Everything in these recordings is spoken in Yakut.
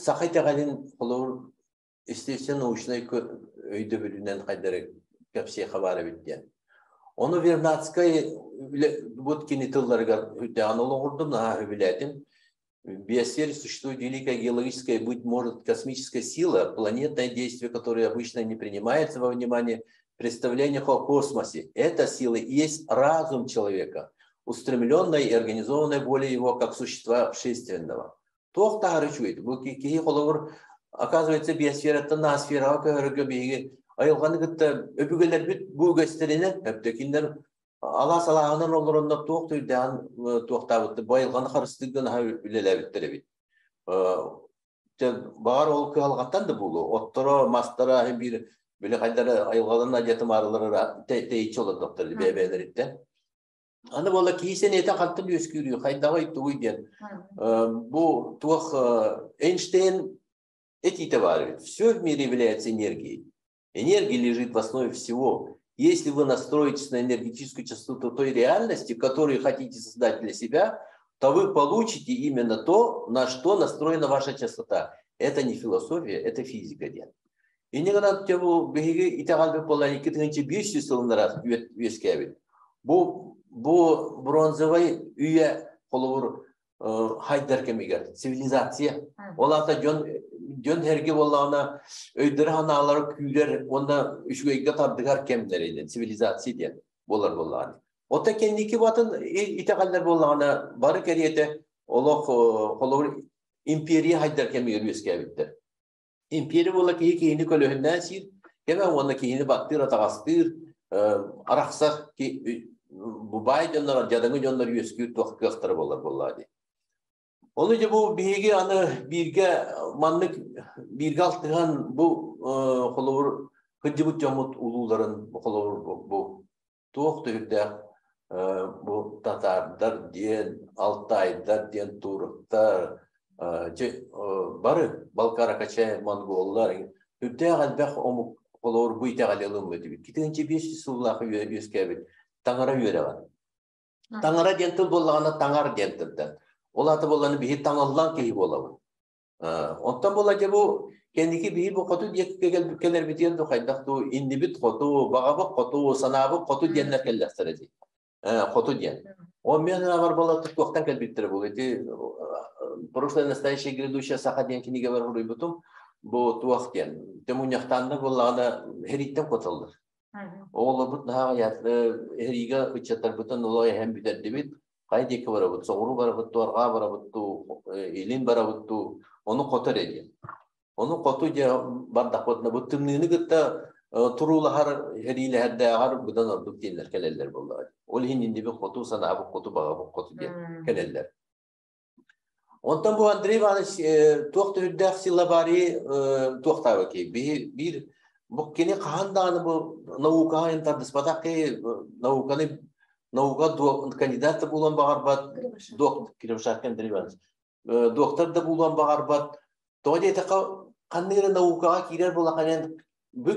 саха итэҕэлин холобур естественно-научнай өйдөбүлүнэн хайдары кэпсиэхэ баар эбит диэн. Ону Вернадскай бут кини тылларыгар үрдээҕин олоҕурдум, наһаа үбүлээтим. В биосфере существует великая геологическая, быть может, космическая сила, планетное действие, которое обычно не принимается во внимание в представлениях о космосе. Эта сила и есть разум человека, устремленная и организованная воля его как существа общественного. Туох таһары үчүгэй. Бу киһи холобур, оказывается, биосфераттан ноосфераҕа көһөргө биһиги айылҕаны кытта өбүгэлэрбит бу үгэстэринэн, өптөкиннэр алаас алааһынан олороннор туох да үрдээҕин туохтаабыттар, бу айылҕаны харыстыырга наһаа үлэлээбиттэр эбит. Баҕар ол кыһалҕаттан да буолуо. Отторо, мастара биир били хайдары айылҕаларын адьатымаарылары тэйиччи олордохтор бэйэ-бэйэлэриттэн. Аны буолла киһи сэниэтэ хантан үөскүүрүй, хайдаҕый, тугуй диэн. Бу туох Эйнштейн этиитэ баар эбит. Все в мире является энергией. Энергия лежит в основе всего. Если вы настроитесь на энергетическую частоту той реальности, которую хотите создать для себя, то вы получите именно то, на что настроена ваша частота. Это не философия, это физика диэн. Инньэ гынан бу биһиги итэҕэлбит буолан 2500 сылынара үөскээбит. Бу бу бронзовай үйэ холобур хайдар кэмигэр цивилизация. Ол аата дьон дьон эргэ буоллаҕына өйдөрө санаалара күүрэр уонна үчүгэйгэ тардыһар кэмнэринэн цивилизация диэн буолар буоллаҕына. Оттон кэнники батын итэҕэллэр буоллаҕына бары кэриэтэ олох холобур империя хайдар кэмигэр үөскээбиттэр. Империя буола киһи киһини көлөһүннээн сиир, кэмэ уонна киһини баттыыр, атаҕастыыр, арахсар бу баай дьоннор, дьадаҥы дьоннор үөскүүр туох кыахтара буолар буоллаа дии. Ону дьэ бу биһиги аны бииргэ маннык бииргэ алтыһан бу холобур кырдьыбыт дьоммут улууларын холобур бу туох да үрдээх бу татаардар диэн, алтайдар диэн туруктар, бары Балкаракачай, монголлар үрдээх элбэх омук холобур бу итэҕэли ылыммыт эбит. Китинчи 500 сыллаах үөскээбит таҥара үөрэҕэ. Таҥара диэн тыл буоллаҕына таҥар диэн тылдан. Ол аата буоллаҕына биһи таҥыллан киһи буолабыт. Оттон буолла дьэ бу кэнники биһи бу хоту диэки кэлэрбитигэр ду хайдах дуу иннибит хоту, баҕабыт хоту, санаабыт хоту диэннэр кэллэхтэрэ дии. Хоту диэн. Ол мен аҕар буола туохтан кэлбиттэрэ буолуо ити прошлое, настоящее, грядущее саха диэн кинигэбэр суруйбутум. Бу туох диэн. Мунньахтаанна буоллаҕына эрииттэн куоталлар. Оҕолорбут наһаа эриигэ ыччаттарбытын олох эһэн бүтэрдибит. Хайа диэки барабыт, соҕуруу барабыт дуу, арҕаа барабыт дуу, илин барабыт дуу, ону хоту эрэ диэн. Ону хоту дьэ бардахпытына бу тымныыны кытта туруулаһар, сэриилэһэрдээҕэр быдан ордук диэннэр кэлэллэр буоллаҕа. Ол иһин иннибит хоту, санаабыт хоту, баҕабыт хоту диэн кэлэллэр. Онтон бу Андрей Иванович туох төрүттээх силлабарий туохтаабыт киһи биир бу кини хаһан даҕаны бу наукаҕа тардыспатах киһи науканы наука кандидат да буолуон баҕарбат Кривошапкин Андрей Иванович доктор да буолуон баҕарбат тоҕо диэтэххэ ханнык эрэ наукаҕа киирэр буоллаххына бу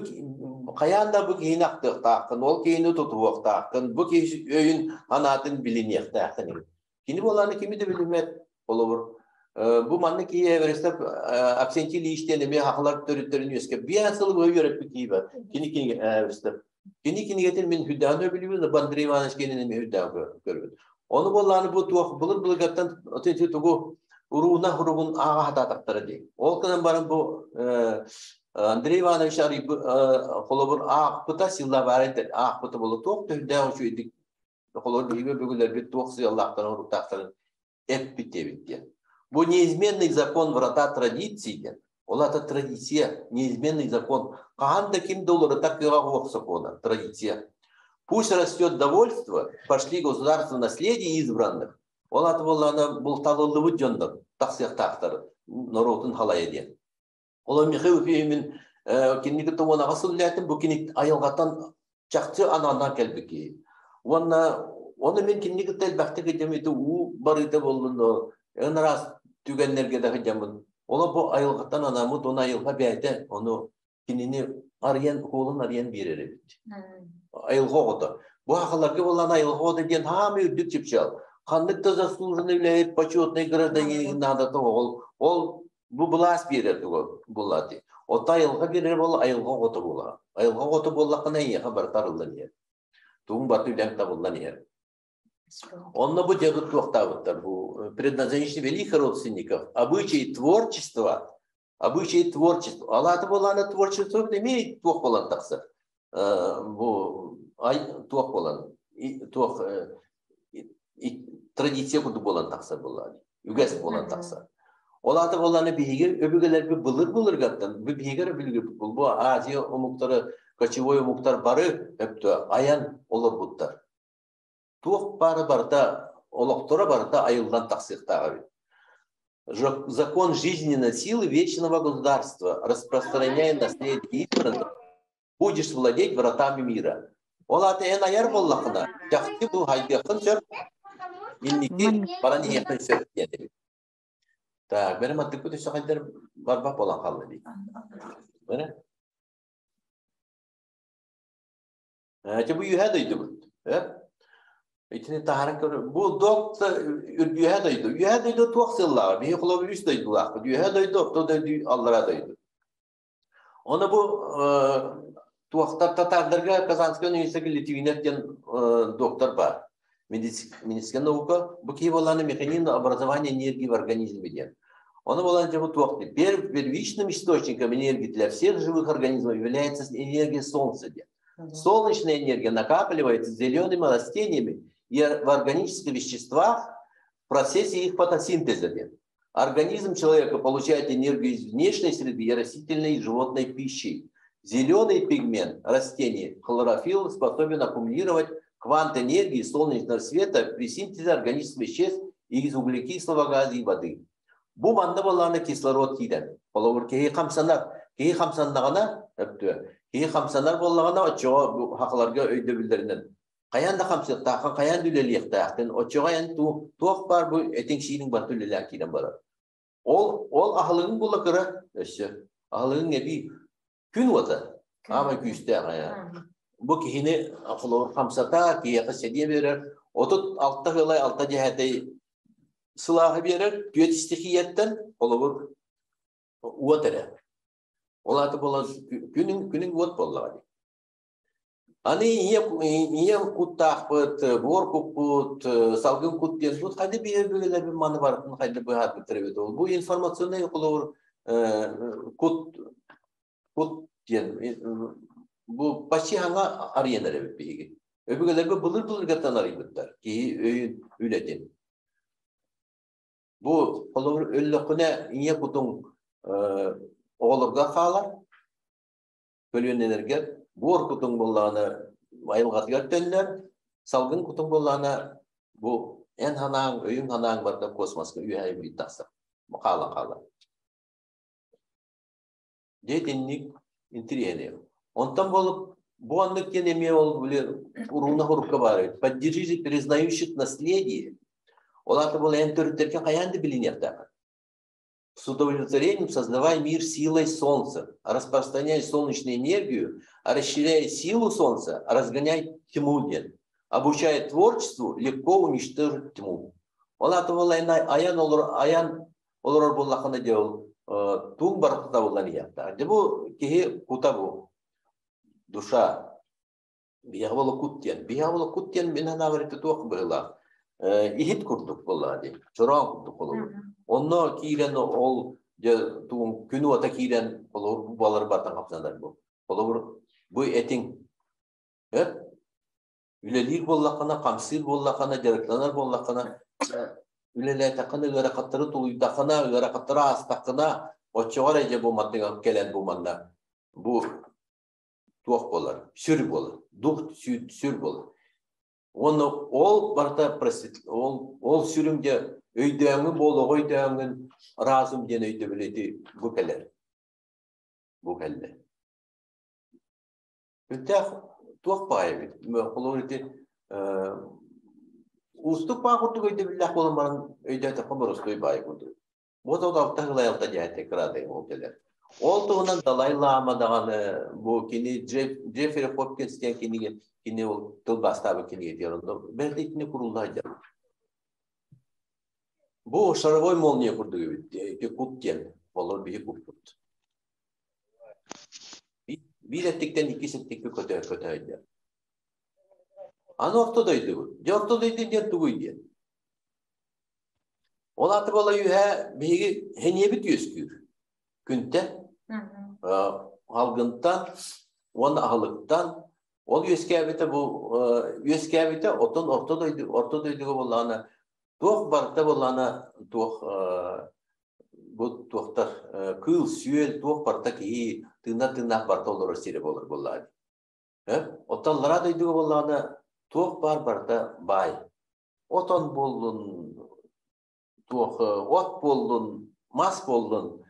хайаан да бу киһини ахтыахтааххын ол киһини тутуһуохтааххын бу киһи өйүн санаатын билиниэхтээххин Кини буолааны кими да билиммэт холобур. Бу маннык киһи Эверестов Аксентий Ильич диэн эмиэ хахалар төрүттэрин үөскэ биэс сыл быһа үөрэппит киһи бар. Кини кинигэ Эверестов. Кини кинигэтин мин хүрдэҕин өбүлүүбүн, Андрей Иванович кинини эмиэ хүрдэҕин көрбүт. Ону буоллааны бу туох былыр былыргаттан тугу урууна хуругун ааҕа хатаатахтара дии. Ол гынан баран бу Андрей Иванович холобур аахпыта силлабаарай аахпыта буолла туох төһүндээх үчүгэйдик Холобур, биһиги бүгүлэрбит туох сыаллаахтарын-соруктаахтарын эппит диэбит диэн. Бу неизменный закон врата традиции диэн. Ол аата традиция, неизменный закон. Хаһан да ким да уларытар кыаҕа суох сокуона, традиция. Пусть растет довольство, пошли государство наследие избранных. Ол аата буоллаҕына булталыллыбыт дьоннор тахсыахтаахтар норуотун халайа диэн. Ол Михаил Ефимович кинини кытта уонаҕа сыл үлээтим, бу кини айылҕаттан чахчы анааннаан кэлбит киһи. Уонна ону мин кинини кытта элбэхтик ыдьам ити уу барыыта буоллун эн араас түгэннэргэ да сылдьаммын. Ону бу айылҕаттан анаммыт, ону айылҕа бэйэтэ ону кинини арыйан, уолун арыйан биэрэр эбит. Айылҕа оҕото. Бу хахаларга буолан айылҕа оҕото диэн хаамый үрдүк чыпчаал. Ханнык да заслуженный үлэһит, почетный гражданин наадата оҕол. Ол Бу былаас биэрэр тугу булла дии. Оттон айылҕа биэрэр буолла, айылҕа оҕото буолаҕын. Айылҕа оҕото буоллаххына эйиэхэ барыта арыллан иһэр. Тугуҥ барыта үлэҥ табыллан иһэр. Онно бу дьэ туохтаабыттар бу предназначение великих родственников, обычаи творчества, обычаи творчества. Алааты буолаана творчество эмиэ туох буолан тахсар. Бу ай туох буолан туох традиция курдук буолан тахсар буоллаҕа. Үгэс буолан тахсар. Ол аата буоллаҕына биһиги өбүгэлэрбит былыр-былыргаттан, бу биһиги өбүгэлэрбит бу Азия омуктары, кочевой омуктар бары өптө айан олорбуттар. Туох баара барыта, олохторо барыта айыллан тахсыахтаах эбит. Закон жизненной силы вечного государства, распространяя наследие избранных, будешь владеть вратами мира. Ол аата эн айар буоллаххына, чахчы бу хайдыаххын сөп, инники баран иһиэххин сөп диэн эбит. Так, бэрэ маттыкпыт өссө хайдар барбах буолан хаалла дии. Бэрэ? Дьэ бу үөһэ дойдубут. Итини таһааран көр бу доктор үөһэ дойду. Үөһэ дойду туох сыаллааҕа? Биһи холобур үс дойдулаахпыт. Үөһэ дойду, орто дойду, аллара дойду. Оны бу туохтар татаардарга Казанскай университетка Литвинов диэн доктор бар. Медицинская наука. Бу киһи буоллааны механизм образования энергии в организме диэн. Ону буолан дьэ бу туох Первичным источником энергии для всех живых организмов является энергия Солнца диэн. Солнечная энергия накапливается зелеными растениями и в органических веществах в процессе их фотосинтеза диэн. Организм человека получает энергию из внешней среды и растительной и животной пищи. Зеленый пигмент растений, хлорофилл, способен аккумулировать квант энергии солнечного света при синтезе органических веществ из углекислого газа и воды. Бу манна буоллаҕына кислород киирэр. Холобур, киһи хамсанар. Киһи хамсаннаҕына, өптүө. Киһи хамсанар буоллаҕына, оччоҕо хахаларга өйдөбүллэринэн хайаан да хамсыахтааххын, хайаан да үлэлиэхтээхтин, оччоҕо эн туох баар бу этиҥ-сииниҥ барыта үлэлээн киирэн барар. Ол ол аһылыгыҥ буола кыра өссө. Аһылыгыҥ эбии күн уота аамай күүстээх ээ. Бу киһини холобур хамсата, киһиэхэ сэниэ биэрэр. 36 ыалай алта дьэһээтэй сылааһы биэрэр, түөрт стихияттан холобур уот эрэ. Ол аата буолан күнүҥ күнүҥ уот буоллаҕа дии. Аны ийэм куттаахпыт, буор куппут, салгын кут диэн тут хайда биир бөлөлөрбүн маны барытын хайда быһаарбыттар эбит ол. Бу информационный холобур кут кут диэн бу почти хаҥа арыйан эрэбит биһиги. Өбүгэлэрбит былыр-былыргаттан арыйбыттар киһи өйүн үлэтин. Бу холобур өллөххүнэ ийэ кутуҥ оҕолорго хаалар, көлүөнэлэргэ буор кутуҥ буоллаҕына айылҕатыгар төннөр, салгын кутуҥ буоллаҕына бу эн санааҥ, өйүҥ санааҥ барыта космоска үөһээ биир тахсар. Хаалан хаалар. Дьэ итинник интириэһинэй. Онтон буолуп бу оннук диэн эмиэ ол били уруна хурукка баар эбит. Поддержите признающих наследие. Ол аата буола эн төрүттэргэ хайаан да билиниэхтээххин. С удовлетворением создавай мир силой солнца, распространяй солнечную энергию, расширяй силу солнца, разгоняй тьму диэн. Обучая творчеству, легко уничтожить тьму. Ол аата ол айан олор айан олорор буоллаххына дьэ ол туун барыта табыллан иһиэхтээх. Дьэ бу киһи кута бу душа биһиэхэ буола кут диэн. Биһиэхэ буола кут диэн мин санаабар ити туох быһыылаах. Иһит курдук буоллаҕа дии. Чороон курдук холобур. Онно киирэн ол дьэ тугун күн уота киирэн холобур бу балар бартан хапсанар бу. Холобур бу этиҥ өп үлэлиир буоллаххына, хамсыыр буоллаххына, дьарыктанар буоллаххына, үлэлээтэххинэ, ыарахаттары тулуйдаххына, ыарахаттары аастаххына, оччоҕо эрэ дьэ бу мантыҥа кэлэн бу манна бу туох буолар? Сүр буолар. Дух сүр буолар. Уонна ол барыта ол, ол сүрүҥ дьэ өйдөөҥҥүн буолуоҕу өйдөөҥҥүн разум диэн өйдөбүл ити бу кэлэр. Бу кэллэ. Үттээх туох баай эбит. Холобур ити уустук баа курдук өйдөбүллээх буолан баран өйдөөтөххө боростуой баай курдук. Вот ол алта сыл айылта дьээтэй кырадай ол кэлэр. Ол туһунан Далай Лама даҕаны бу кини Джеффри Хопкинс диэн кинигэ кини ол тылбаастаабыт кинигэтигэр онно бэрт итини курулла сылдьар. Бу шаровой молния курдук эбит ити кут диэн. Олор биһи куппут. Биир эттиктэн иккис эттиккэ көтө-көтө Аны орто дойдубут. Дьэ орто дойду диэн тугуй диэн. Ол аата буола үөһэ биһиги сэниэбит үөскүүр. Күнтэн, алгынтан уонна аһылыктан ол үөскээбитэ бу үөскээбитэ оттон орто дойду орто дойдуга буоллаҕына туох барыта буоллаҕына туох бу туохтар кыыл-сүөл туох барыта киһи тыынар тыыннаах барыта олорор сирэ буолар буоллаҕа Оттон аллараа дойдуга буоллаҕына туох баар барыта баай. Отон буоллун, туох от буоллун, мас буоллун,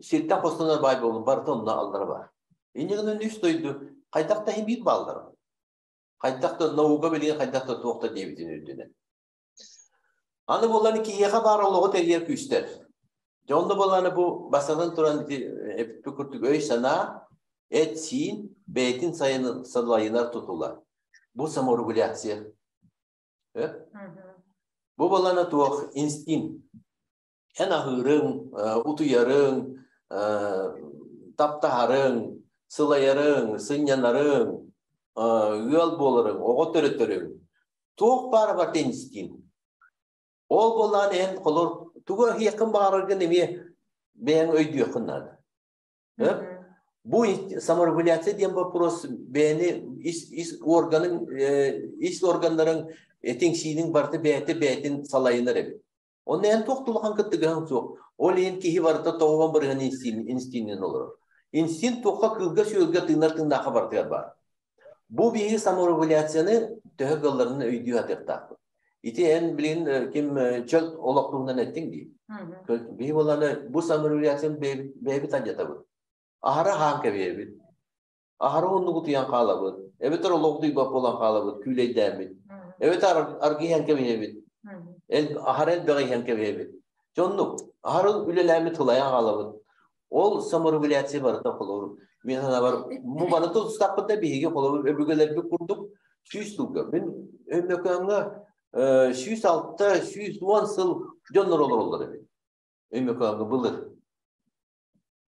сиртэн хостонор баай буоллун, барыта онно аллара баар. Инньэ гынан үс дойду хайдах да иһин биир бааллар. Хайдах да наука билигин хайдах да туох да диэбитин үрдүнэн. Аны буоллар киһиэхэ баар олоҕу тэрийэр күүстэр. Дьэ онно буоллаҕына бу бастатан туран ити эппит курдук өй-санаа, эт-сиин бэйэтин салайынар тутула. Бу саморегуляция. Бу буоллаҕына туох инстинкт. Эн аһыырыҥ, утуйарыҥ, таптаһарыҥ, сылайарыҥ, сынньанарыҥ, ыал буоларыҥ, оҕо төрөтөрүҥ туох баара барыта инстинкт. Ол буоллаҕына эн холор тугу аһыаххын баҕараргын эмиэ бэйэҥ өйдүөххүн наада. Бу саморегуляция диэн вопрос бэйэни ис, ис органын ис органнарыҥ этиҥ-сииниҥ барыта бэйэтэ бэйэтин салайынар эбит. Онно эн туох да улахан кыттыгаһыҥ суох. Ол иһин киһи барыта 90% инстинктинэн олорор. Инстинкт туохха кыылга-сүөлгэ тыынар тыыннаахха барытыгар баар. Бу биһиги саморегуляцияны төһө кыалларын өйдүү сатыахтаахпыт. Ити эн билигин ким чөл олох туһунан эттиҥ дии. Биһи буоллаҕына бу саморегуляцияны бэйэбит алдьатабыт. Аһара хаан кэбиһэбит. Аһара уһуннук утуйан хаалабыт. Эбэтэр олох утуйбат буолан хаалабыт, күүлэйдээммит. Эбэтэр аргы иһэн кэбиһэбит. Аһара элбэҕи иһэн кэбиһэбит. Дьоннук аһара үлэлээммит сылайан хаалабыт. Ол саморегуляция барыта холобур мин санаабар бу маны тутустахпыт да биһиги холобур өбүгэлэрбит курдук 100 сылга мин Өймөкөөҥҥө 106 110 сыл дьоннор олороллор эбит Өймөкөөҥҥө былыр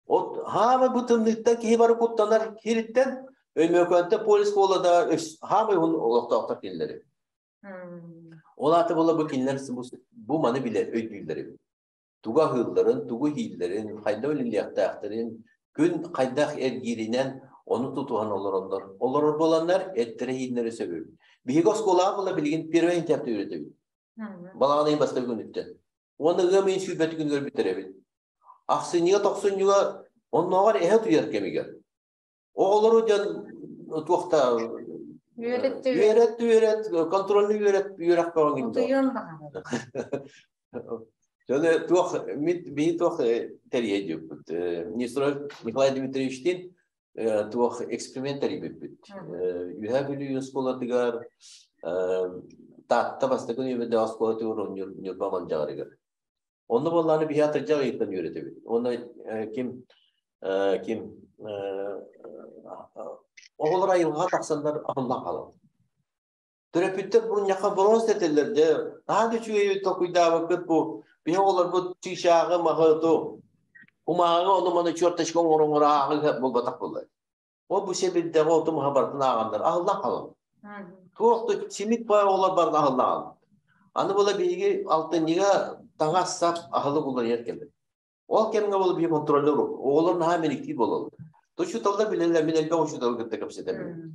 от хаамай бу тымныыттан киһи бары куттанар кириттэн Өймөкөөнтө полис да хаамай уһун олохтоохтор кинилэри ол аата була бу кинилэр бу маны билэр өйдүүллэр эбит тугу аһыылларын, тугу иһииллэрин, хайдах үлэлиэхтээхтэрин, күн хайдах эргииринэн ону тутуһан олороннор. Олорор буоланнар эттэрэ-иһииннэрэ сөбү. Биһиги оскуолаҕа була билигин первый интернет үөрэтэбит. Балаҕан ыйын бастакы күнүттэн. Уонна ыам ыйын сүүрбэт күнүгэр бүтэрэбит. Ахсынньыга, тохсунньуга оннооҕор эһэ утуйар кэмигэр. Оҕолору дьон туохта үөрэт үөрэт үөрэт контрольный үөрэт үөрэх бөҕөҥ утуйуон баҕарар. Дьону туох биһи туох тэрийэ диэппит. Нестеров Николай Дмитриевичтин туох эксперимент тэрийбиппит. Үһээ Бүлүү оскуолатыгар Таатта бастакы нүөмэрдээх оскуолатыгар Ньурба Малдьаҕарыгар. Онно буоллаҕына биһи атырдьах ыйыттан үөрэтэбит. Уонна ким ким оҕолор айылҕаҕа тахсаннар аһыллан хаалаллар. Төрөппүттэр мунньахха боруос этэллэр дьэ наһаа да үчүгэй толкуйдаабыккыт бу биһи оҕолорбут чыычааҕы маһы ту кумааҕы ону маны черточка оҥоро-оҥоро ааҕыы буолбатах буолла. Ол бу сэбирдэҕи оту маһы барытын ааҕаннар аһыллан хаалаллар. Туох да симик баай оҕолор барыта аһыллан хаалаллар. Аны була биһиги алтынньыга таҥас-сап аһылык уларыйар кэлэр. Ол кэмҥэ була биһи контроллер оҕолор наһаа мэниктиир буолаллар. Учууталлар билэллэр, мин элбэх учууталы кытта кэпсэтэбин.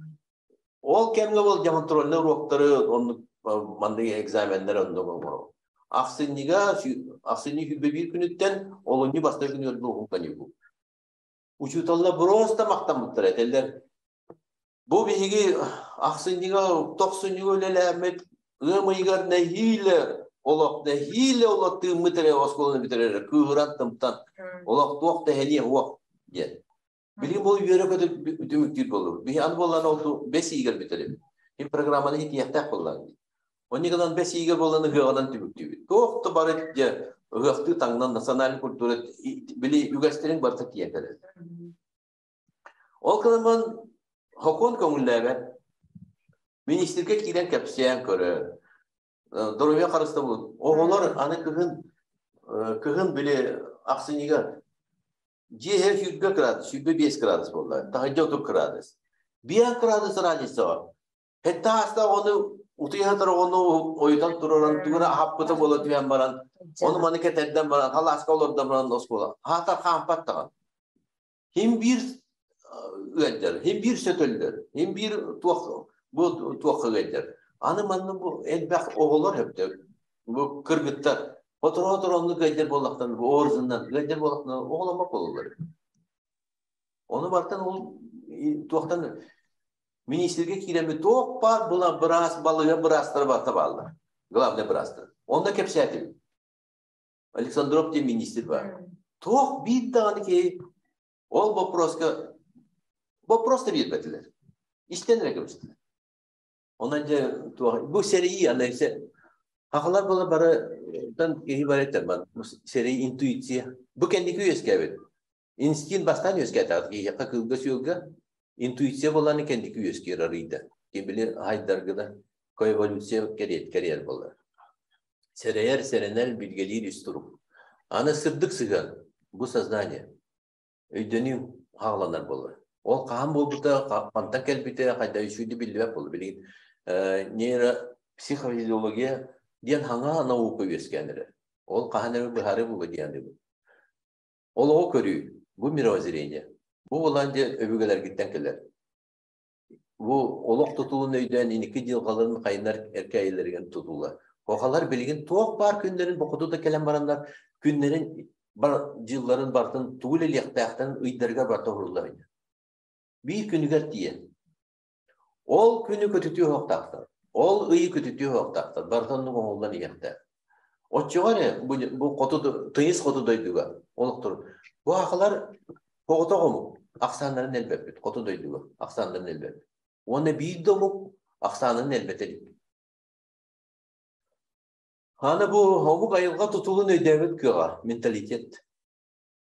Ол кэмҥэ бол контрольнай уруоктары оннук маннык экзаменнар оннук оҥоробут. Ахсынньыга ахсынньы 21 күнүттэн олунньу бастакы күнүгэр уһун каникул. Учууталлар просто махтаммыттар этэллэр. Бу биһиги ахсынньыга, тохсунньуга үлэлээммит ыам ыйыгар нэһиилэ олох нэһиилэ олох тыыммыт эрэ оскуоланы бүтэрэр кыыһыран тымтан олох туох да эһэниэ суох диэн. Билигин бу үөрэ-көтө түмүктүүр буоллубут. Биһи аны буоллаҕына ол бэс ыйыгар бүтэрэбит. Ким программаны иһитиэхтээх буоллаҕа дии. Онньа гынан бэс ыйыгар буолан ыһыаҕынан түмүктүүбүт. Туох да бары дьэ ыһыахтыы таҥнан национальный культура били үгэстэрин барыта тиийэн кэлэр. Ол гынан хокуон көҥүллээбэт. Министргэ киирэн кэпсээн көрө. Доруобуйа харыстабылын. Оҕолор аны кыһын кыһын били Ахсынньыга дьиэ 120 градус, 105 градус буолла. Таһырдьа 30 градус. 5 градус разницаҕа. Хэтте хаста оҕону утуйа оҕону ойутан тураран тугуна аһаппыта буола түһэн баран, ону маны кэтэрдэн баран, халааска олордон баран оскуола. Хаатар хаампат даҕаны. Хим биир ыалдьар, хим биир сөтөллөр, хим биир туох бу туохха ыалдьар. Аны манна бу элбэх оҕолор өптө бу кыргыттар хоторо-хоторо оннук ыалдьар буоллахтан бу орзунан ыалдьар буоллахтан оҕоломмот буолаллар. Ону бартан ол туохтан министргэ киирэммит туох баар була быраас балыыһа быраастара барыта бааллар. Главный быраастар. Онно кэпсээтим. Александров диэн министр бар. Туох биир даҕаны киһи ол вопроска вопрос да биэрбэтилэр. Истэн эрэ кэбистилэр. Онон дьэ туох бу сэрии аны хахалар буола бары киһи бары этэр сэрии интуиция. Бу кэнники үөскээбит. Инстинкт бастаан үөскээтэҕит киһиэхэ кыылга-сүөлгэ интуиция буолан кэнники үөскүүр арыйда. Ким били хайдаргына коэволюция кэриэт кэриэр буолар. Сэрэйэр, сэрэнэр, билгэлиир үс турук. Аны сырдык сыһыан, бу сознание, өйдөнүү хааланар буолар. Ол хаһан буолбута, хантан кэлбитэ, хайда үчүгүйдү биллибэт буолар. Билигин нейропсихофизиология диэн хаҥа наука үөскээн эрэр. Ол хаһан эрэ быһаарыы буолуо диэн Олоҕу көрүү, бу мировоззрение. Бу буолан дьэ өбүгэлэргиттэн кэлэр. Бу олох тутулун өйдөөн инники дьылҕаларын хайынар эркээйилэригэр тутула. Хохалар билигин туох баар күннэрин бокуту да кэлэн бараннар күннэрин бар дьылларын барытын тугу үлэлиэхтээхтэрин ыйдарыгар барыта уһуруллар. Биир күнүгэр тиийэн. Ол күнү көтүтүө уһуктаахтар. Ол ыйы көтүтүө уһуктаахтар. Барыта оннук оҥоһуллан иһиэхтээх. Оччоҕо эрэ бу, бу хоту тыйыс хоту дойдуга олохтор. Бу ахалар соҕотох омук ахсааннарын элбэппит хоту дойдуга ахсааннарын элбэппит. Уонна биир да омук ахсаанын элбэтэ илик. Аны бу омук айылҕа тутулун өйдөөбүт кыаҕа, менталитет.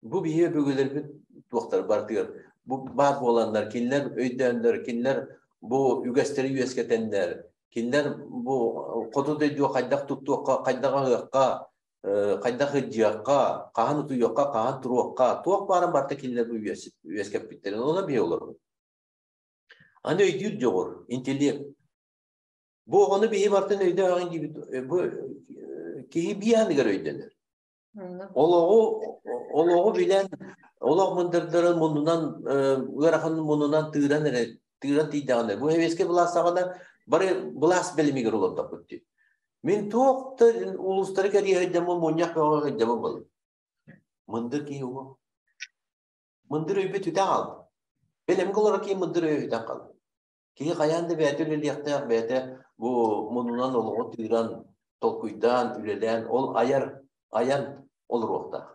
Бу биһиги өбүгэлэрбит туохтар бардыгар бу баар буоланнар, кинилэр өйдөөннөр, кинилэр бу үгэстэри үөскэтэннэр, кинилэр бу хоту дойдуга хайдах туттуохха, хайдах аһыахха, хайдах ыдьыахха, хаһан утуйуохха, хаһан туруохха, туох баарын барыта кинилэр бу үөскэппиттэрин онон биһиги олоробут. Аны өйдүүр дьоҕур, интеллект. Бу оҕону биһи барытын өйдөөҕүн диибит, бу киһи бии аныгар өйдөнөр. Олоҕу олоҕу билэн, олох мындырдарын муннунан ыарахан муннунан тыыран эрэ тыыран тиийдэҕинэ, бу сэбиэскэй былаас саҕана бары былаас бэлэмигэр олордохпут дии. Мин туох да улуустары кэрийэ сылдьаммын, мунньах бөҕө сылдьаммын буолла. Мындыр киһи уо. Мындыр өйбүт үтэн хаалла. Бэлэмҥэ олорор киһи мындыр өйө үтэн хаалла. Киһи хайаан да бэйэтэ үлэлиэхтээх, бэйэтэ бу муннунан олоҕу тыыран, толкуйдаан, үлэлээн, ол айар, айан олоруохтаах.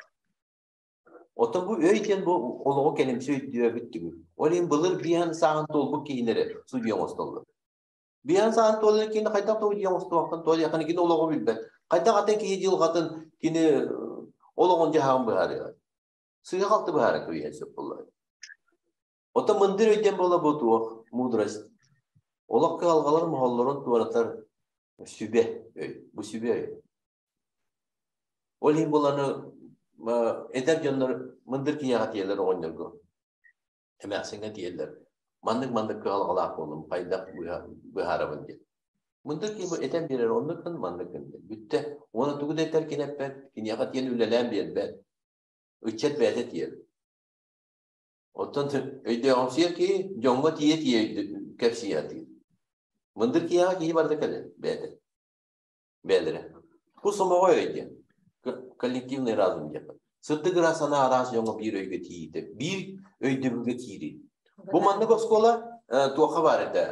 Оттон бу өй диэн бу олоҕу кэлимсэ өйдүөбүт түгүр. Ол иһин былыр биһан сааһын туолбут киһилэри судьуйа оҥостоллор. Биһан сааһын туолар киһини хайдах да судьуйа оҥостуоххун, туолуоххун кини олоҕу билбэт. Хайдах атын киһи дьылҕатын кини олоҕун дьаһаҕын быһаарыаҕай. Сыыһа-халты быһааран кэбиһиэн сөп буоллаҕа. Оттон мындыр өйдөн буола бу туох? Мудрость. Олох кыһалҕалар моһоллорун туоратар сүбэ өй. Бу сүбэ өй. Ол иһин буланы эдэр дьоннор мындыр киһиэхэ тиийэллэр оҕонньорго. Эмээхсиҥҥэ тиийэллэр. Маннык-маннык кыһалҕалаах буоллум, хайдах быһаарабын диэн. Мындыр киһи бу этэн биэрэр оннук гын, маннык гын диэн. Бүттэ. Уонна тугу да этэр кини эппэт, киниэхэ тиийэн үлэлээн биэрбэт. Ыччат бэйэтэ тиийэр. Оттон өйдөөҕүмсүйэр киһи дьоҥҥо тиийэ-тиийэ кэпсии сатыыр. Мындыр киһиэхэ киһи барыта кэлэр бэйэтэ. Бэйэлэрэ. Бу сомоҕо өй диэн. Коллективный разум диэн. Сырдык ыраас санаа араас дьоҥҥо биир өйгө тиийиитэ. Биир өйдөбүлгэ киирии. Бу маннык оскуола туохха баар этэ?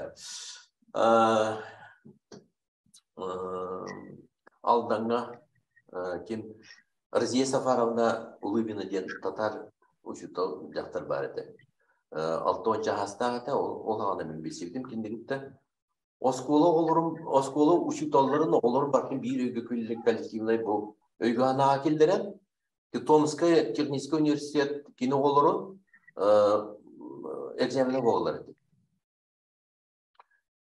Алдаҥҥа ким Разия Сафаровна Улыбина диэн татар учуутал дьахтар баар этэ. Алтон чаһастаах этэ, ол аҕана мин билсибитим кинилиттэн. Оскуола оҕолорум, оскуола учууталларын оҕолорун барытын биир өйгө күллүк коллективнай бу өйгө санааҕа киллэрэн, Томскай технический университет кини оҕолорун экзамены буолалар этэ.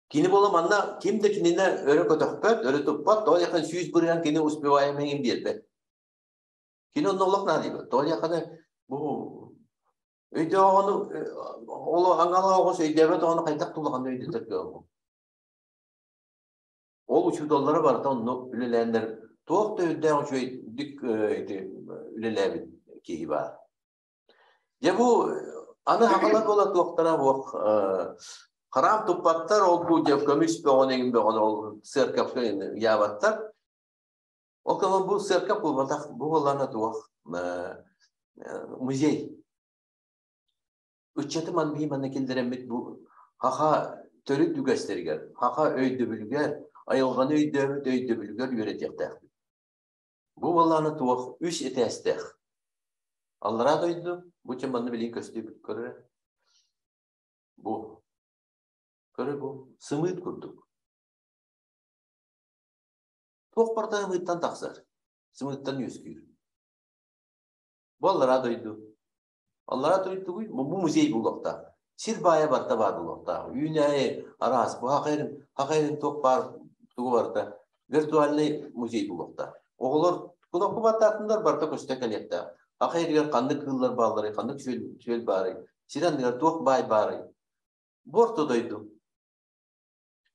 Кини буола манна ким да кинини өрө көтөхпөт, өрө туппат, тоҕо диэххэ 100% кини успеваемыйын биэрбэт. Кини онно олох наадыйбат. Тоҕо диэххэ бу өйдөөҕүнү ол аҥала оҕус өйдөөбөт оҕону хайдах тулаҕаны өйдөтөр кыаҕым. Ол учууталлара барыта онно үлэлээннэр туох да өйдөөх үчүгэйдик ити үлэлээбит киһи баар. Дьэ бу аны хаҕалар буола туохтара буох хараам туппаттар, ол бу дьэ көмүс бөҕөнү эҥин бөҕөнү ол сыаркапка ыйаабаттар. Ол кэлэн бу сыаркап буолбатах, бу буоллаҕына туох музей. Ыччаты манбии манна киллэрэммит бу хаха төрүт үгэстэригэр, хаха өйдөбүлүгэр, айылҕаны өйдөөбүт өйдөбүлүгэр үөрэтиэхтээхпит. Бу буоллаҕына туох үс этээстээх. Аллараа дойду, бу чэ манна билигин көстүү көрөр. Бу. Көрө бу. Сымыыт курдук. Туох барыта сымыыттан тахсар. Сымыыттан үөскүүр. Бу аллараа дойду. Аллараа дойдугуй бу музей буолуохтаах. Сир баайа барыта баар буолуохтаах. Үүнээйи араас. Бу хахайрын, хахайрын туох баар тугу барыта виртуальный музей буолуохтаах. Оҕолор кунокку баттаатындар барыта көстө кэлиэхтээх. Хахайрыгар ханнык кыыллар баалларый, ханнык сүөл, сүөл баарый, сир анныгар туох баай баарый. Бу орто дойду.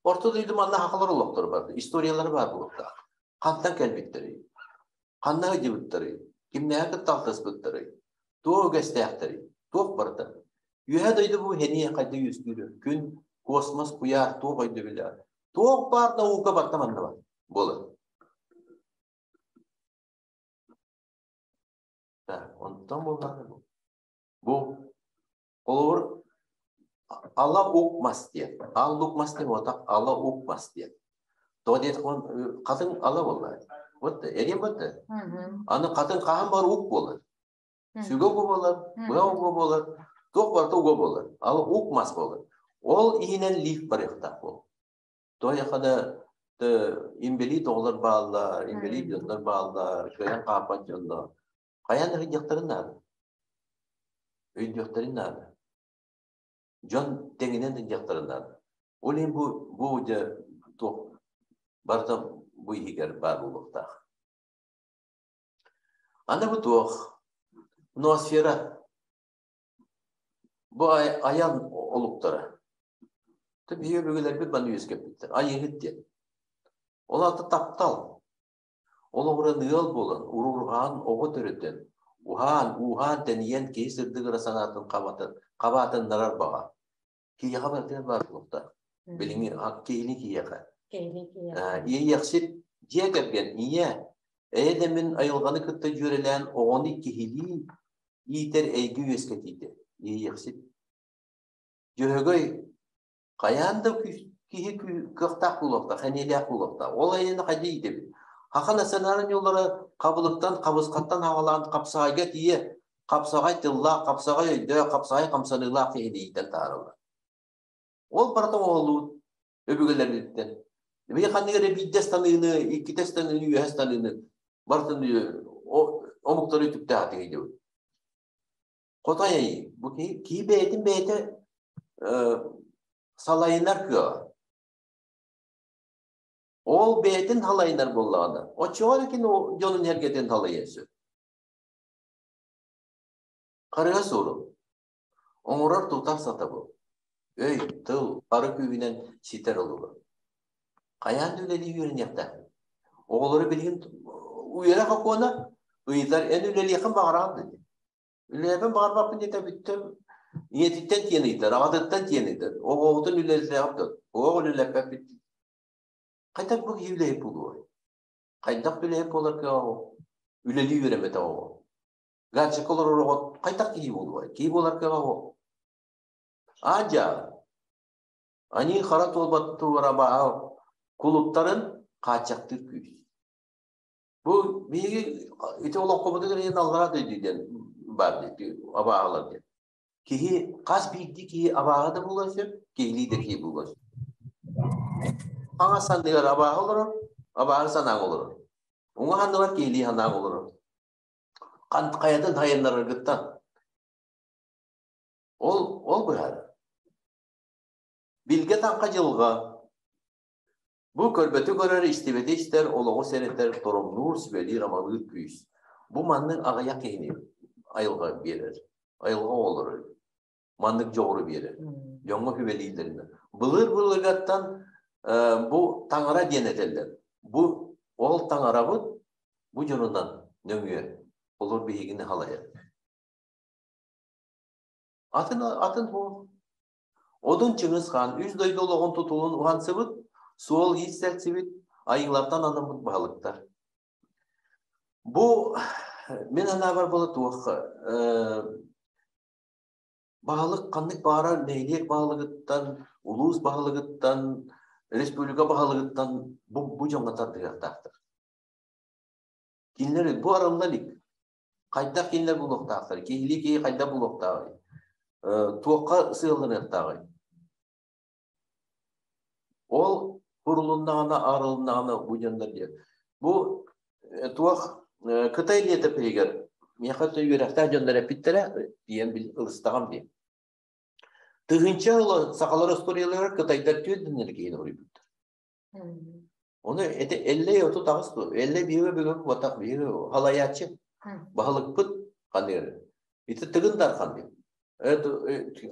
Орто дойду манна хахалар олохторо бар, историялары баар буолуохтаах. Хантан кэлбиттэрий? Ханна сылдьыбыттарый? Кимнээҕи кытта алтыспыттарый? Туох үгэстээхтэрий? Туох барыта? Үөһэ дойду бу хэниэ хайда үөскүүрэ? Күн, космос, куйаар туох өйдөбүлэ? Туох баар наука барыта манна бар буолар. Так, онтон буоллаҕына бу. Бу Холобур, ала ук мас диэн. Ал лук мас диэн буолбатах, ала ук мас диэн. Тоҕо диэтэххэ хатыҥ ала буолла. Вот эриэн вот Аны хатыҥ хаһан бар ук буолар. Сүгэ уга буолар, быһа уга буолар, туох барыта уга буолар. Ала ук мас буолар. Ол иһинэн лифт барыахтаах буол. Тоҕо да инбэлиит оҕолор бааллар, инбэлиит дьоннор бааллар, кыайан хаампат дьоннор. Хайаан да ыйдыахтарын наада. Өйдүөхтэрин наада. Дьон тэҥинэн ыйдыахтарын наада. Ол иһин бу бу дьэ туох барыта бу иһигэр баар буолуохтаах. Аны бу туох ноосфера бу айан олуктара. Биһиги өбүгэлэрбит маны үөскэппиттэр. Айыыһыт диэн. Ол аата таптал. Олоҕуран ыал буолан, уруурҕаан оҕо төрөтөн, уһаан, ууһаан тэнийэн киһи сырдык ыра санаатын хабатын, хабаатыннарар баҕа. Киһиэхэ барытыгар баар буолуохтаах. Билиҥҥи киһини киһиэхэ. Киһини киһиэхэ. Иэйиэхсит дьиэ кэргэн, ийэ, эйэ дэмин айылҕаны кытта дьүөрэлээн оҕону киһилии иитэр эйгэ үөскэтиитэ. Иэйиэхсит. Дьөһөгөй Хайаан да киһи кыахтаах буолуохтаах, сэниэлээх буолуохтаах. Ол айаны хайда иитэбит? Хаха национальнай ньуулара хабылыктан, хабысхаттан хаҕалаан хапсаҕайга тиийэ хапсаҕай тыллаах, хапсаҕай өйдөөх, хапсаҕай хамсаныылаах киһини иитэн таһаараллар. Ол барыта оҥоһуллубут өбүгэлэрбититтэн. Биһи ханнык эрэ биирдэ ыстаныыны, иккитэ ыстаныыны, үөһэ ыстаныыны барытын омуктары үтүктээх диэбит. Хотой айыы. Бу киһи, киһи бэйэтин бэйэтэ салайынар кыаҕа. Ол бэйэтин салайынар буоллаҕына, оччоҕо эрэ кини дьонун эргэтин салайыан сөп. Харыһа суорун. Оҥорор тутар сатабыл. Өй, тыл, бары күүһүнэн ситэр олуга. Хайаан да үлэлии үөрэниэхтээхпит. Оҕолору билигин үөрэх окуона ыйытар эн үлэлиэххин баҕараҕын да диэн. Үлэлиэхпин баҕарбаппын диэтэ бүттэ. Ийэтиттэн тиэн ыйытар, аҕатыттан тиэн ыйытар. Оҕоҕутун үлэлэтээҕим да, оҕо үлэлэппэппит. Хайдах бу киһи үлэһит буолуой? Хайдах үлэһит буолар кыаҕа Үлэлии үөрэммэтэх оҕо. Гаджекка олорор оҕо хайдах киһи буолуой? Киһи буолар кыаҕа оҕо. Аадьа, Аньыы хара туолбат туора кулуттарын хааччахтыыр күүс. Бу биһиги ити олоҥхобутугар иһин аллараа дойду диэн баар диэн абааһылар диэн. Киһи хас биирдии киһи абааһы да буолуон сөп, киһилии да киһи буолуон сөп. Хаҥас санныгар абааһы олорор, абааһы санааҥ олорор. Уҥа санныгар киһилии санааҥ олорор. Хайатын хайыннараргыттан. Ол ол быһаарар. Билгэ таҥха дьылҕа Бу көрбөтү көрөр, истибэти истэр, олоҕу сэрэтэр, торумнуур, сүбэлиир-амалыыр күүс. Бу маннык аҕыйах киһини айылҕа биэрэр. Айылҕа оҕолору маннык дьоҕуру биэрэр. Дьоҥҥо сүбэлииллэринэн. Былыр-былыргаттан бу таҥара диэн этэллэр. Бу ол таҥарабыт бу дьонунан нөҥүө олор биһигини халайар. Атын атын бу Одун Чыҥыс Хаан үс дойду олоҕун тутулун уһансыбыт, суол-иис сэлсибит, айыылартан анаммыт баһылыктар. Бу мин санаабар буола туох баһылык ханнык баҕарар нэһилиэк баһылыгыттан, улуус баһылыгыттан, республика баһылыгыттан бу дьоҥҥо тардыһыахтаахтар. Кинилэр бу арылла илик. Хайдах кинилэр булуохтаахтар? Киһилии киһи хайдах булуохтааҕый? Туохха сыалланыахтааҕый? Ол курулуннаҕына, арылыннаҕына бу дьоннор диэн. Бу туох Кытай летопиһигэр миэхэ үөрэхтээх дьоннор эппиттэрэ диэн ылыстаҕым дии. Тыһыынча сахалар остуоруйаларыгар кытайдар түөрт киһини уруйбуттар. Ону эти эллэй 38 дуо? Эллэй биһиги бүгүн буотах биһиги халайааччы. Баһылыкпыт ханыыр. Ити Тыгын Дархан диэн.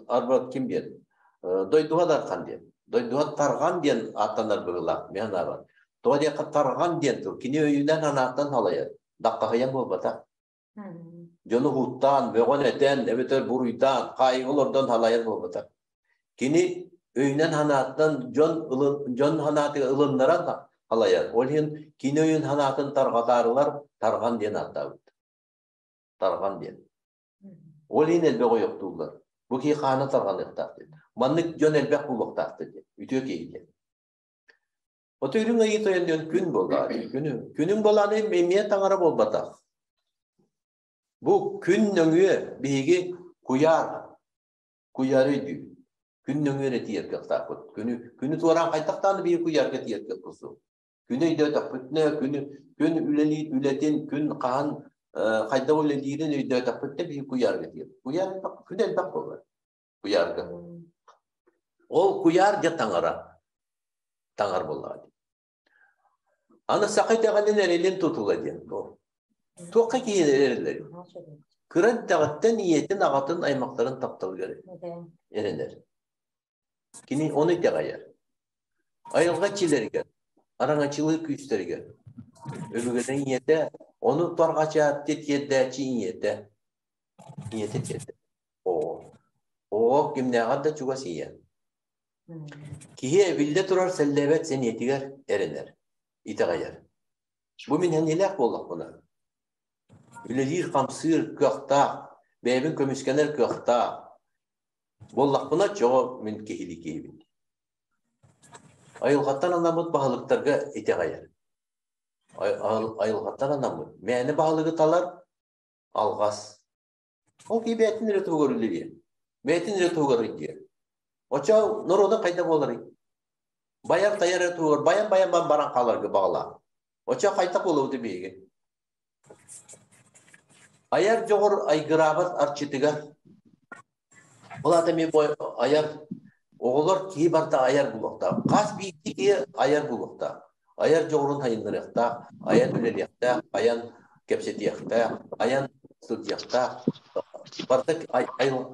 Арба ким диэн? Дойдуга Дархан диэн. Дойдуга Тарҕан диэн ааттанар быһыылаах мин санаабар. Тоҕо диэххэ Тарҕан диэн тыл кини өйүнэн анааттан халайар. Даххаһыйан буолбатах. Дьону уһуттаан, бөҕөн-этэн, эбэтэр буруйдаан, хаайыыга олордон халайар буолбатах. Кини өйүнэн санааттан дьон ылын, дьон санаатыгар ылыннаран халайар. Ол иһин кини өйүн санаатын тарҕатаарылар тарҕан диэн ааттаабыт. Тарҕан диэн. Ол иһин элбэх ойохтууллар. Бу киһи хаана тарҕаныахтаах диэн. Маннык дьон элбэх буолуохтаах диэн. Үтүө киһи диэн. Ото үрүҥ айыы тойон диэн күн буоллаҕа. Күнү, күнүн буолааны эмиэ таҥара буолбатах. Бу күн нөҥүө биһиги куйаар, куйаары өйдүүбүт. Күн нөҥүө эрэ тиийэр кыахтаахпыт. Күнү, күнү туораан хайдахтаан биһиги куйаарга тиийэр кыахпыт суох. Күнү өйдөөтөхпүтүнэ, күнү, күн үлэлиир үлэтин, күн хаһан хайдах үлэлиирин өйдөөтөхпүтүнэ биһиги куйаарга тиийэр. Куйаар күн элбэх буолар. Куйаарга. Ол куйаар дьэ таҥара. Таҥар буоллаҕа дии. Аны саха итэҕэлин эрэлин тутула диэн бу. Туохха киһи эрэллэр? Кыра эрдэҕиттэн ийэтин, аҕатын, аймахтарын тапталыгар эрэнэр. Кини ону итэҕэйэр. Айылҕа иччилэригэр, араҥаччылыыр күүстэригэр. Өбүгэтин ийэтэ, ону тарҕачаат тиэрдээччи ийэтэ. Ийэтэ тиэрдэр. Оҕо. Оҕо кимнээҕэр да чугас ийэ. Киһи эбиллэ турар сэллээбэт сэниэтигэр эрэнэр, итэҕэйэр. Бу мин сэниэлээх буоллахпына, үлэлиир-хамсыыр кыахтаах, бэйэбин көмүскэнэр кыахтаах буоллахпына, чоҕо мин киһилии киһибин. Айылҕаттан анаммыт баһылыктарга итэҕэйэр. Айылҕаттан анаммыт. Мээнэ баһылыгы талар алҕас. Ол киһи бэйэтин эрэ туһугар үлэлиэ. Бэйэтин эрэ туһугар ыйдыа. Оччо норуота хайда буоларый? Байар тайар эрэ туһугар байан-байан баран хааларга баҕалаах. Оччо хайдах буолабыт биһиги? Айар дьоҕур айгыраабат арчытыгар. Ол аата эмиэ айар оҕолор киһи барыта айар буолуохтаах. Хас биирдии киһи айар буолуохтаах. Айар дьоҕурун сайыннарыахтаах, айан үлэлиэхтээх, айан кэпсэтиэхтээх, айан сылдьыахтаах. Барыта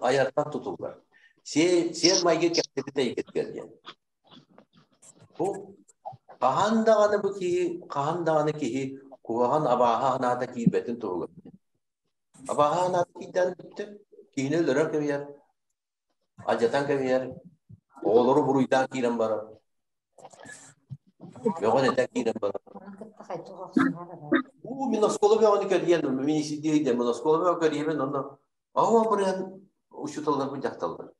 айартан тутуллар. Сиэр майгы кэпсэпит эйгэтигэр диэн. Бу хаһан даҕаны бу киһи, хаһан даҕаны киһи куһаҕан абааһы санаата киирбэтин туһугар. Абааһы санаата киирдээн бүттэ. Киһини өлөрөн кэбиһэр, алдьатан кэбиһэр, оҕолору буруйдаан киирэн барар. Бөҕөн этэ киирэн барар. Уу, мин оскуола бөҕөнү кэрийэн, мин исидиэйдэ, мин оскуола бөҕө кэрийэбин, онно аҕам бырыһан учууталларбын дьахталлар.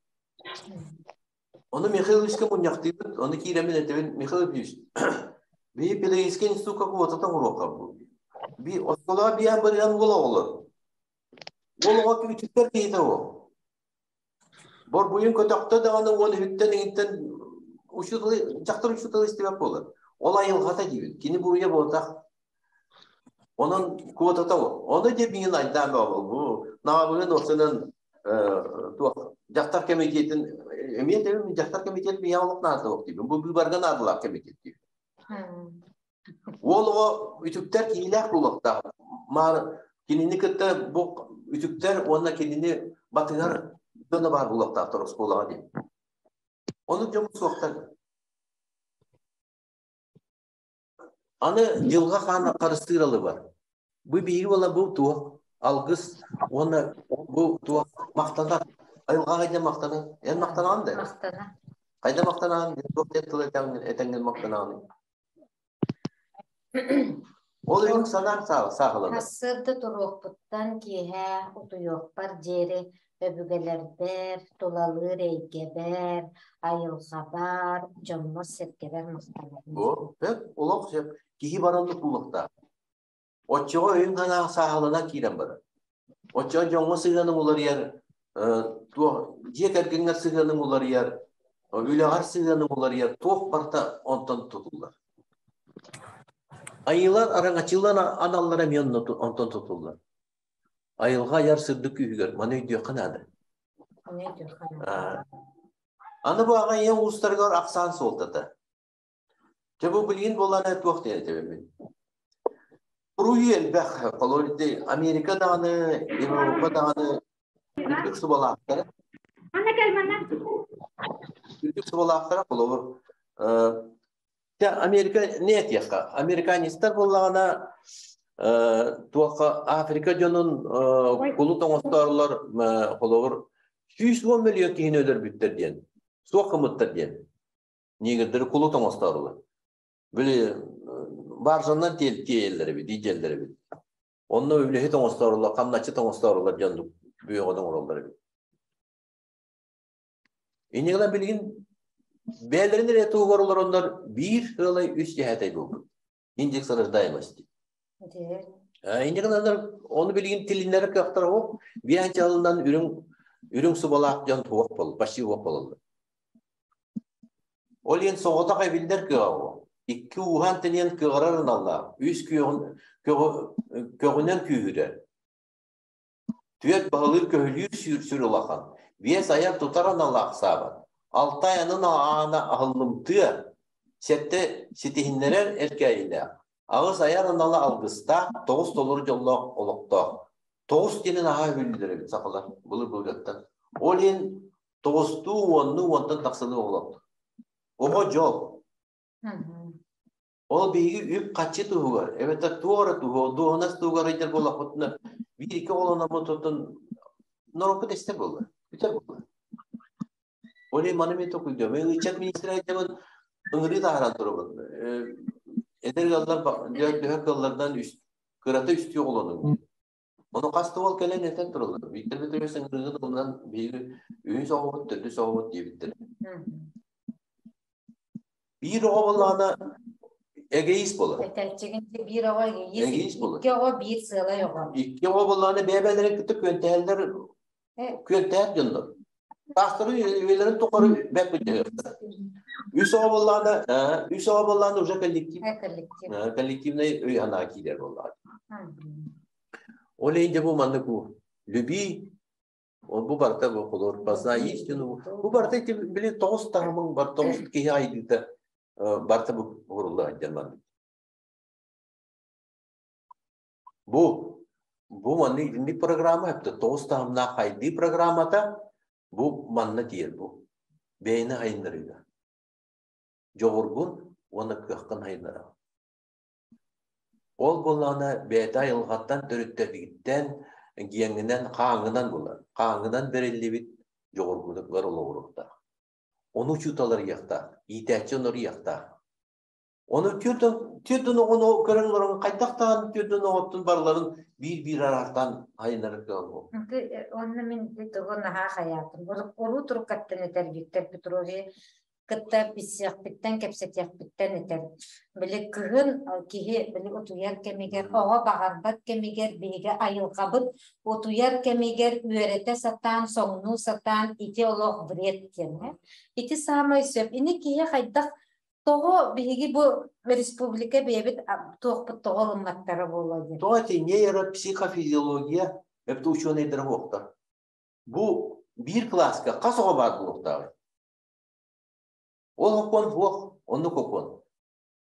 Ону Михаил Ильичка мунньахтыыбыт, ону киирэммин этэбин, Михаил Ильич, биһи педагогическай институкка квотата оҥоруохха бу. Би оскуолаҕа биэһэн бырыһан уол оҕолор. Уол оҕо үтүктэр киһитэ ол. Борбуйун көтөхтө даҕаны уол үһүттэн иҥиттэн учууталы, дьахтар учууталы истибэт буолар. Ол айылҕата диибин. Кини буруйа буолтах. Онон квотата ол. Ону дьэ миигин айдаан бөҕө бу. Наҕабыгын осынан туох дьахтар кэмитиэтин эмиэ этэбин дьахтар кэмитиэт миэхэ олох наада суох диибин. Бу быыбарга наадалаах кэмитиэт диибин. Уол оҕо үтүктэр киһилээх буолуохтаах. Маар Кинини кытта бу үтүктэр уонна кинини батыһар дьоно баар буолуохтаахтар оскуолаҕа диэн. Ону дьон суохтар. Аны дьылҕа хаан харыстыыр алыбар. Бу биһиги буола бу туох алгыс уонна бу туох махтанар. Айылҕаҕа хайда махтанар? Эн махтанаҕын да? Махтана. Хайда махтанаҕын? Туох диэн тыл этэҥҥин этэҥҥин махтанаҕыный? Ол иһин санаам сааһыланар. Сарсыарда туруохпуттан киэһэ утуйуохпар диэри өбүгэлэрбэр, тулалыыр эйгэбэр, айылҕабар, дьоммор-сэргэбэр махтанабын. Бу сөп, олох сөп. Киһи бараннык булуохтаах. Оччоҕо өйүн-санааҥ сааһыланан киирэн барар. Оччоҕо дьоҥҥо сыһыаныҥ уларыйар, туох дьиэ кэргэҥҥэр сыһыаныҥ уларыйар, үлэҕэр сыһыаныҥ уларыйар, туох барыта онтон тутуллар. Айыылар араҥаччылар аналлара эмиэ онтон тутуллар. Айылҕа айар сырдык күүһүгэр маны өйдүөххэ наада. Аны бу аҕа ийэ уустарыгар ахсаан суолтата. Дьэ бу билигин буоллаҕына туох диэн этэбин. Буруйу элбэх, холобур Америка даҕаны, Европа даҕаны үрдүк субалаахтара. Үрдүк субалаахтара холобур Америка не этиэххэ, американецтар буоллаҕына туохха Африка дьонун кулут оҥостоорулар холобур 110 миллион киһини өлөрбүттэр диэн, суох гыммыттар диэн. Негрдери кулут оҥостоорулар. Били баржаннан тиэйэллэр эбит, иидьэллэр эбит. Онно үлэһит оҥостоорулар, хамначчыт оҥостоорулар дьон бүөҕүн оҥороллор эбит. Иннигинэн билигин бэйэлэрин эрэ туһугар олороннор биир ыалай үс дьэһээтэй буолбут. Индекс рождаемости. Иннигинэн ону билигин тилиннэрэр кыахтара суох. Биээн чалынан үрүҥ үрүҥ субалаах дьон суох бол, почти суох бололлор. Ол иһин соҕотох эбиллэр кыаҕа суох. Икки ууһаан тэнийэн кыаҕырар аналлаах, үс күөҕүн көҕүнэн күүһүрэр. Түөрт баһылыыр көһүлүүр сүүр сүр улахан, биэс айар тутар аналлаах саабат, алта айанын аана аһыллымтыа, сэттэ ситиһиннэрэр эркээйилээх, аҕыс айар анала алгыстаах, тоҕус толору дьоллоох олохтоох. Тоҕус диэни наһаа үһүллэр эбит сахалар былыр-былыргыттан. Ол иһин тоҕустуу, уоннуу, уонтан тахсаныы оҕолорбут. Оҕо дьол. Ол биһиги үп-харчы туһугар, эбэтэр туох эрэ туһугар, дуоһунас туһугар ыйдар буоллахпытына, биир-икки оҕолономмут оттон норуоппут эстэр буолла, бүтэр буолла. Ол иһин маны мен толкуйдуом. Мен ыччат министрэ айдамын ыҥырыы таһааран турабын. Эдэр ыаллар төһө кыалларынан кырата үстүү оҕолонуҥ. Ону хас да уол кэлэн этэн тураллар. Виктор Петрович ыҥырыыгын ылынан биһиги үһүс оҕобут, төрдүс оҕобут диэбиттэр. Биир оҕо буоллаҕына эгоист буолар. Этээччигин биир оҕо эгоист, Эгоист буолар. Икки оҕо биир сыалай оҕо. Икки оҕо буоллаҕына бэйэ-бэйэлэрин кытта күөнтэһэллэр, күөнтэһэр дьоннор. Таастары үйэлэрин тухары бэт быдьаһыахтар. Үс оҕо буоллаҕына, үс оҕо буоллаҕына уже коллектив, коллектив. Коллективный өй санаа киирэр буоллаҕа. Ол иһин дьэ бу маннык люби, бу барыта бу холор познай истину, бу барыта ити били тоҕус таһымын бар тоҕус киһи айдыыта барыта бу уһурулла сылдьар маннык. Бу бу маннык итинник программа эптэ тоҕус таһымнаах хайдыы программата бу манна тиийэр бу. Бэйэни айыннарыыга. Дьоҕургун уонна кыаххын айыннараҕын. Ол буоллаҕына бэйэтэ айылҕаттан төрүттэргиттэн гиэҥҥинэн хааҥҥынан булар. Хааҥҥынан бэриллибит дьоҕургунугар олоҕуруохтаах. Ону учуутал арыйыахтаах, иитээччи ону арыйыахтаах. Ону түөрт оҕону көрөн олорон хайдах даҕаны түөрт оҕоттон барыларын биир-биир араартаан айыннарар кыаҕа суох. Онно мин тугу наһаа хайаатым. Уруу туруккаттан этэр Виктор Петрович кытта билсиэхпиттэн, кэпсэтиэхпиттэн этэр. Били кыһын киһи били утуйар кэмигэр, оҕо баҕарбат кэмигэр биһиги айылҕабыт утуйар кэмигэр үөрэтэ сатаан, соҥнуу сатаан ити олох вред диэн. Ити саамай сөп. Ини киһи хайдах тоҕо биһиги бу республика бэйэбит туохпут тоҕо ылымматтара буолуо диэн. Тоҕо ити нейропсихофизиология эбит учуонайдара буохтар. Бу биир кылааска хас оҕо баар буолуохтааҕый? Ол хокуон суох, оннук хокуон.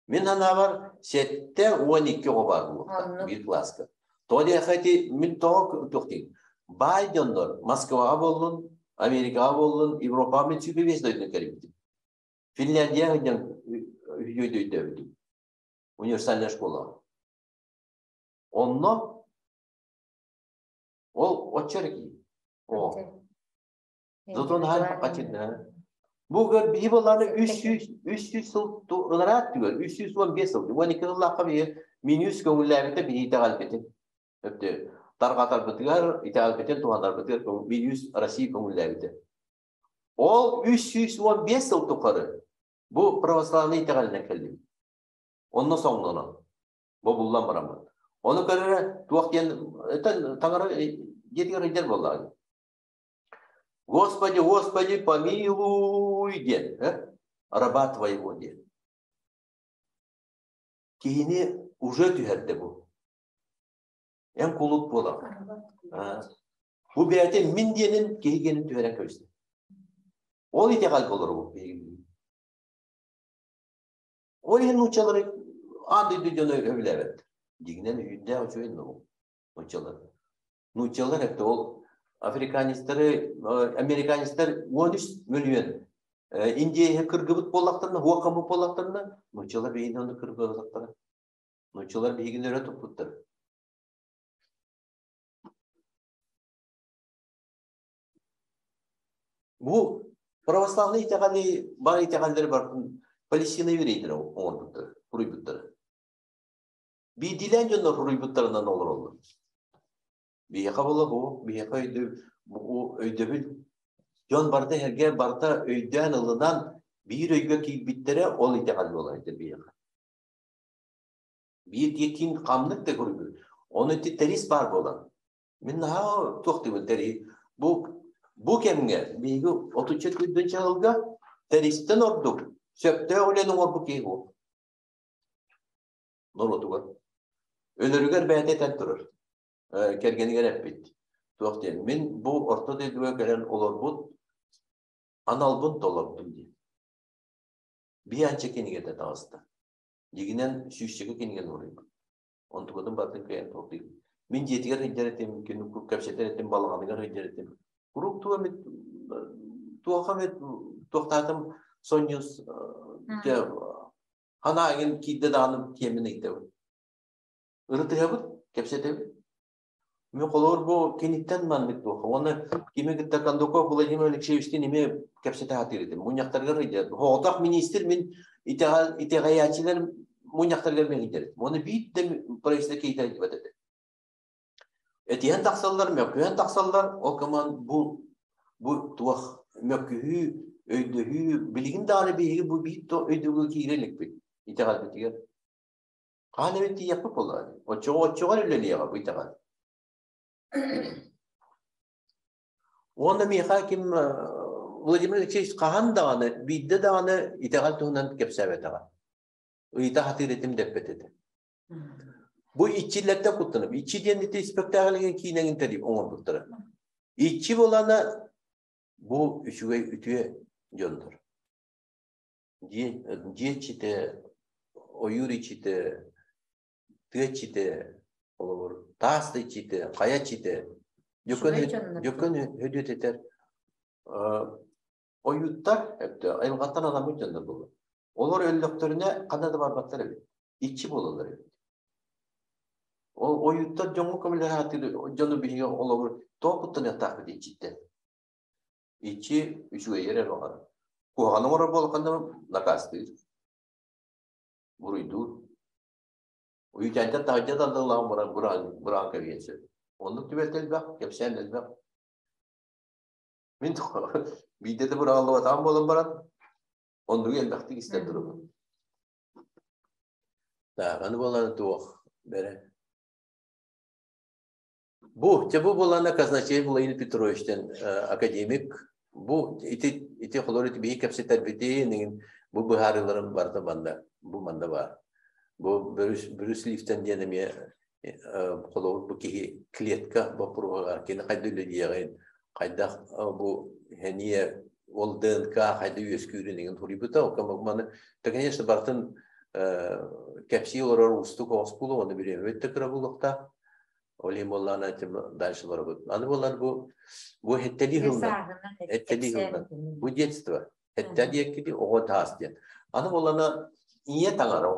Мин санаабар 72 оҕо баар буолуохтаах биир кылааска. Тоҕо диэххэ ити мин тоҕо туох диин баай дьоннор Москваҕа буоллун, Америкаҕа буоллун, Европаҕа мин сүүрбэ биэс дойдуну кэлбитим. Финляндия сылдьан үһү өйдөөбүтүм. Универсальная школа. Онно ол оччо эрэ киһи. О. Зато наһаа хачырда. Бу биһи буоллааны 300 300 сыл ылараат түгэр 315 сыл. 12 сыллаахха биһи минус көҥүллээбитэ биһи итэҕэлбитин. Өттө тарҕатарбытыгар, итэҕэлбитин туһанарбытыгар минус Россия көҥүллээбитэ. Ол 315 сыл тухары бу православный итэҕэлинэн кэллибит. Онно соҥнонон, бобуллан бараммыт. Ону көрөрө туох диэн таҥара дьиэтигэр ыйдар буоллаҕа. Господи, Господи, помилуй диэн, раба твоего диэн. Киһини уже түһэрдэ бу. Эн кулут буолар. Бу бэйэтэ мин диэнин киһи диэнин түһэрэн кэбистэ. Ол итэҕэл болор бу биһиги. Ол иһин нууччалары аан дойду дьоно өбүлээбэт. Дьиҥинэн үһүйдээх үчүгэй нууччалар. Нууччалар это ол африканецтары, американецтар 13 миллион Индия кыргыбыт буоллахтарына, хуоххаммыт буоллахтарына, нууччалар биһигини онно кыргыбатахтара. Нууччалар биһигини өрө туппуттар. Бу православный итэҕэли бар итэҕэллэри барытын Палестина еврейдэрэ оҥорбуттар, суруйбуттар. Биирдиилээн дьоннор суруйбуттарынан олороллор. Биһиэхэ буола бу, биһиэхэ өйдөбүл дьон барыта эһэргэ барыта өйдөөн ылынан биир өйгө киирбиттэрэ ол итэҕэл буолар этэ биһиэхэ. Биир киин ханнык да көрүҥү. Ону ити тэрис баар буолан. Мин наһаа туох диибин тэри бу бу кэмҥэ биһиги отучча күндүн чаһылга тэристэн ордук сөптөөх үлэни оҥорбут киһи буол. Норуотугар. Өлөрүгэр бэйэтэ этэн турар. Кэргэнигэр эппит. Туох диэн, мин бу орто дойдуга кэлэн олорбут аналбын толордум диэн. Бианча кинигэтэ таҕыста. Дьигинэн сүүсчэкэ кинигэни уруйбут. Онтукатын барытын кыайан толкуйдум. Мин дьиэтигэр сылдьар этим, күнү кэпсэтэр этим, балаҕаныгар сылдьар этим. Куруук туох эмит туохха эмит туохтаатым сонньус ханаа эҥин киирдэ даҕаны тиэмин ыйдабын. Ырытыһабыт, кэпсэтэбит. Мен холобур бу киниттэн маннык туоха. Уонна кими кытта Кондаков Владимир Алексеевичтин эмиэ кэпсэтэ сатыыр этим. Мунньахтарыгар ыйдыр. Оҕотох министр мин итэҕэйээччилэр мунньахтарыгар мен ыйдыр. Уонна биир да правительство киһитэ ыйдыбат этэ. Этиһэн тахсаллар, мөккүһэн тахсаллар. Ол команд бу бу туох мөккүһүү, өйдөһүү билигин даҕаны биһиги бу биир өйдөбүлгэ киирэ иликпит итэҕэлбитигэр. Хаһан эбит тиийиэхпит буоллаҕа дии. Оччоҕо оччоҕор үлэлиэҕэ бу итэҕэл. Уонна миэхэ ким Владимир Алексеевич хаһан даҕаны, биирдэ даҕаны итэҕэл туһунан кэпсээбэтэҕэ. Ыйыта сатыыр этим дэппэт этэ. Бу иччилэртэн куттанып, иччи диэн ити испэктээкилин киинэҥин тэрийip оҥорбуттара. Иччи буолана бу үчүгэй үтүө дьоннор. Дьиэ, дьиэ иччитэ, ойуур иччитэ, тыа иччитэ, холобур, таас да иччитэ, хайа иччитэ. Дьөккөн, дьөккөн өдүөт этэр ойууттар өттө айылҕаттан анаммыт дьоннор буолар. Олор өллөхтөрүнэ ханна да барбаттар эбит. Иччи буолаллар эбит. Ол ойууттар дьоҥҥо көмөлөһө сатыыр дьону биһиги холобур тоҕо куттаныахтаахпыт иччиттэн. Иччи үчүгэйи эрэ баҕарар. Куһаҕаны оҥорор буоллаххына накаастыыр, буруйдуур. Уйутаантан таһырдьа тардыллаҕын баран быраан, быраан кэбиһиэн сөп. Оннук түбэлтэ элбэх, кэпсээн элбэх. Мин биирдэ да быраҕыллыбатаҕым буолан баран, оннугу элбэхтик истэн турабын. Так, аны буолан туох бэрэ. Бу, дьэ бу буоллаҕына Казначей Владимир Петровичтан академик бу ити ити холор ити биһи кэпсэтэрбитин иҥин бу быһаарыыларын барыта манна бу манна баар. Бу Брюс, Брюс Лифтон диэн эмиэ холобур бу киһи клетка боппуруоһугар кини хайда үлэлиэҕин, хайдах бу хэниэ ол ДНК хайда үөскүүрүн иҥин суруйбута. Ол маны да, конечно, барытын кэпсии олорор уустук оҕус буолуо, ону бириэмэбит да кыра буолуохтаах. Ол иһин буоллаҕына дальше барабыт. Аны буоллар бу бу хеттелии хылна. Хеттелии хылна. Бу детство. Хетте диэккити оҕо таас диэн. Аны буоллана ийэ таҥара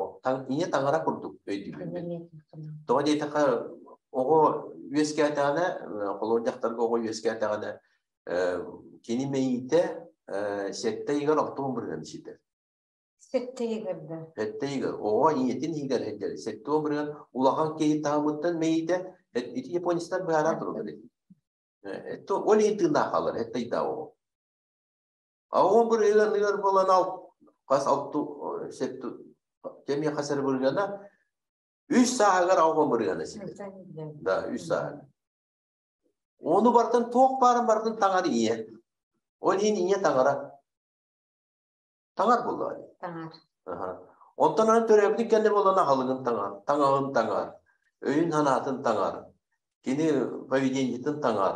ийэ таҥара курдук өйдүүбүн. Тоҕо диэтэххэ оҕо үөскээтэҕинэ, холобур дьахтарга оҕо үөскээтэҕинэ кини мэйиитэ сэттэ ыйыгар 60% ситэр. Сэттэ ыйыгар да. Сэттэ ыйыгар. Оҕо ийэтин иһигэр сылдьар. 70% улахан киһи таһымыттан мэйиитэ ити японецтар быһааран тураллар ити. Ол иһин тыыннаах хаалар, сэттэ ыйдаах оҕо. А оҕо бырыһыаныгар буолан ал хас алту сэттэ кэмиэ хас эрэ бырыһыана үс сааһыгар оҕо бырыһыана ситэр. Да, үс сааһыгар. Ону бартан туох баарын бартан таҥар ийэ. Ол иһин ийэ таҥара. Таҥар буоллаҕа дии. Таҥар. Аха. Онтон аны төрөөбүтүн кэннэ буолан аһылыгын таҥар, таҥаҕын таҥар, өйүн-санаатын таҥар, кини поведениетын таҥар.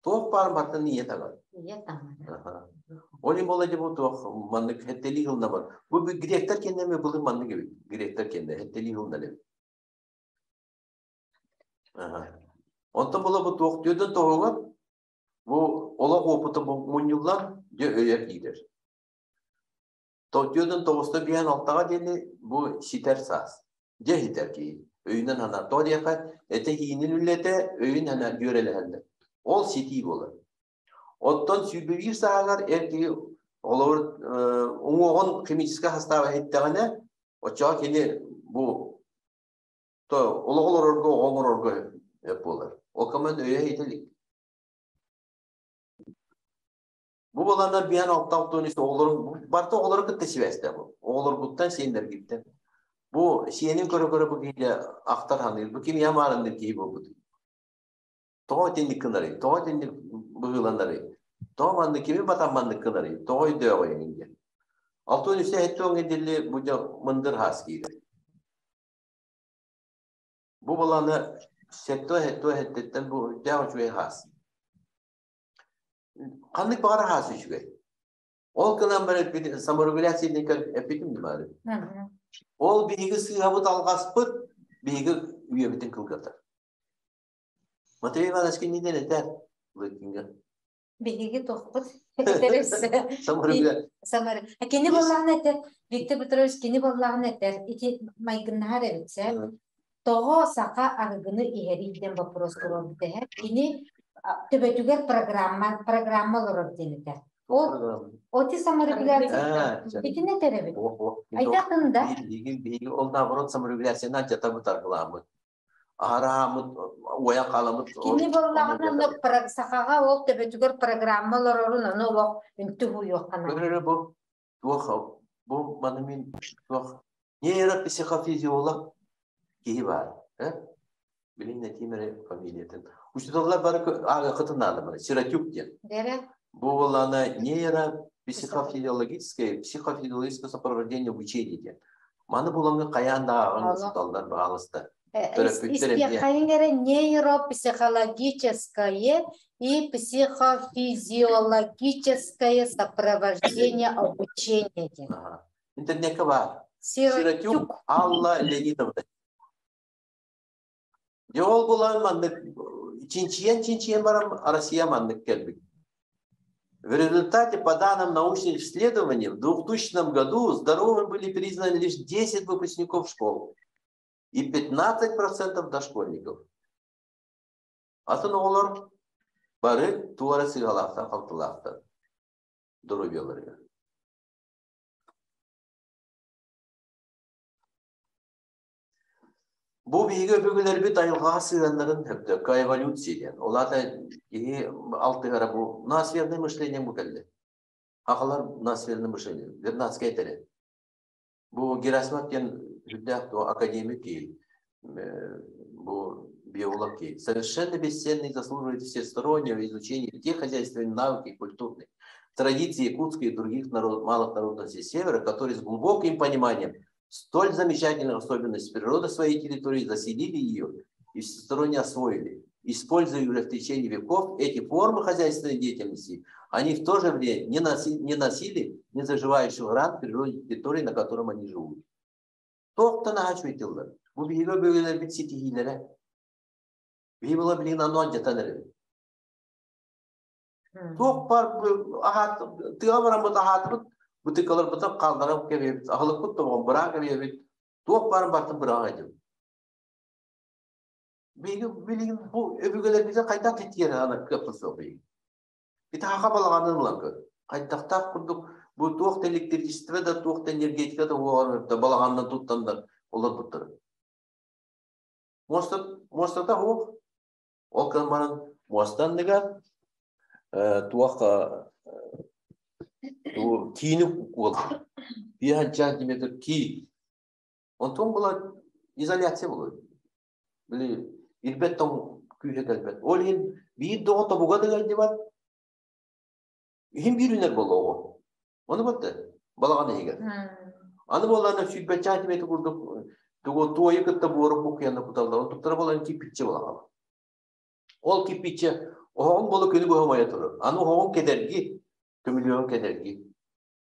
Туох баарын барытын ийэ таҥар. Ийэ таҥар. Аха. Ол иһин буолла дьэ бу туох маннык хэттэлии хылна бар. Бу гректэр кэннэ эмиэ былыр маннык эбит. Гректэр кэннэ хэттэлии хылна эбит. Аха. Онтон була бу туох түөтэн тоһугар бу олох опыта мунньуллан дьэ өйө киирэр. Тотьюдан тоҕуста биһэн алтаҕа диэни бу ситэр саас. Дьэ иһитэр киһи. Өйүнэн санаа. Тоҕо диэххэ, этэ иинин үлэтэ өйүн санаа дьүөрэлэһэллэр. Ол ситии буолар. Оттон 21 сааһыгар эр киһи олору уҥуоҕун химическэй састааба иһиттэҕинэ, оччоҕо кини бу то олох олорорго, оҕо оҥорорго буолар. Ол команд өйө иһитэ илик. Бу баланнар биһэн 6-6 оҕолорун барыта оҕолору кытта сибээстээх бу. Оҕолоргуттан сиэннэргиттэн. Бу сиэнин көрө-көрө бу киһи ахтар саныыр. Бу ким ямаарыннык киһи буолбут. Тоҕо итинник гынарый? Тоҕо итинник быһыыланарый? Тоҕо маннык кими батан маннык гынарый? Тоҕо өйдөөҕүй диэн. Алтын үсэ хэттуоҥҥа дилли бу дьэ мындыр хаас киирэр. Бу баланы сэттуо хэттуо хэттиттэн бу үрдээх үчүгэй хаас. Ханнык баҕара хаас үчүгэй. Ол гынан баран саморегуляция диэн эппитим дии Ол биһиги сыыһабыт алҕаспыт биһиги үйэбитин кылгатар. Матвей Иванович кининэн этэр Лыкинга. Биһиги тохпут Самар. Кини боллаҕына этэр, Виктор Петрович кини боллаҕына этэр, ити майгыннаһар эбит сэ. Тоҕо саха арыгыны иһэрий диэн вопрос туруорбут эһэ. Кини төбөтүгэр программа программа олорор диэн этэр. Ол оти саморегуляция итини этэр эбит. Айтатын да. Биһиги ол наоборот саморегуляцияны алдьатабыт аргыламмыт. Араамыт уойан халамыт. Кини боллаҕына онно сахаҕа ол төбөтүгэр программа олорорун ону олох үнтү хуйуоххана. Көрөрө бу туох бу маны мин туох нейропсихофизиолог киһи баар. Э? Билин этиим эрэ фамилиятын. Учуталлар бары ааҕыаххытын наада бары. Сиротюк диэн. Дэрэ. Бу буоллаҕына нейропсихофизиологическое психофизиологическое сопровождение обучения диэн. Маны булаҥҥа хайаан да ааҕан учууталлар баҕалыста. Төрөппүттэр эмиэ. Истиэххэйиҥ эрэ нейропсихологическое и психофизиологическое сопровождение обучения диэн. Интернеккэ баар. Сиротюк Алла Леонидовна. Дьэ ол булан маннык чинчийэн-чинчийэн баран Россия маннык кэлбит. В результате, по данным научных исследований, в 2000 году здоровыми были признаны лишь 10 выпускников школ и 15% дошкольников. Атын оҕолор бары туора сыһалаахтар, халтылаахтар доруобуйаларыгар. Бу биһиги өбүгэлэрбит айылҕаҕа сыһыаннарын сөптөөххө эволюция диэн. Ол аата киһи алтыһара бу ноосферное мышление бу кэллэ. Аҕалар ноосферное мышление, Вернадскай этэрэ. Бу Герасимов диэн сүрдээх академик киһи, бу биолог киһи. Совершенно бесценный заслуживает всестороннего изучения тех хозяйственных навыки и культурных традиций якутской и других народ, малых народностей Севера, которые с глубоким пониманием столь замечательных особенностей природы своей территории заселили ее и всесторонне освоили. Используя уже в течение веков эти формы хозяйственной деятельности, они в то же время не носили не заживающих ран природе территории, на котором они живут. Тоқтан аач үйтілдер. Бу биһиги бөгөлөрбүт ситиһиилэрэ. Биһи була билигин аны алдьатан эрэбит. Туох бар аһаат тыаҕа бараммыт аһаатыбыт, бытыыкаларбытын хаалларан кэбиһэбит, аһылыкпыт тобоҕун быраах кэбиһэбит, туох баарын барытын быраҕан эдьэбит. Биһиги билигин бу өбүгэлэрбитин хайдах тиийэр аны кыахпыт суох биһиги. Ити хаха балаҕанын ылан көр. Хайдахтаах курдук бу туох да электричество да, туох да энергетика да уоҕар да балаҕанынан туттаннар олорбуттара. Муоста, муостата суох. Ол гынан баран муоста анныгар туох киини уолбут. 5 сантиметр кии. Онтон була изоляция буолар. Били ирбэт тоҥ күүһэ кэлбэт. Ол иһин биир доҕо тобуга да ыалдьыбат. Иһин биир үнэр буолла оҕо. Ону батта балаҕан иһигэр. Аны буоллаана сүүрбэччэ сантиметр курдук тугу туойу кытта буору букуйанна куталлар. Онтуктара буолан кирпиччэ буолаҕа. Ол кирпиччэ оһоҕун буола күнү быһа умайа турар. Аны оһоҕун кэдэрги, көмүлүөгүн кэдэрги.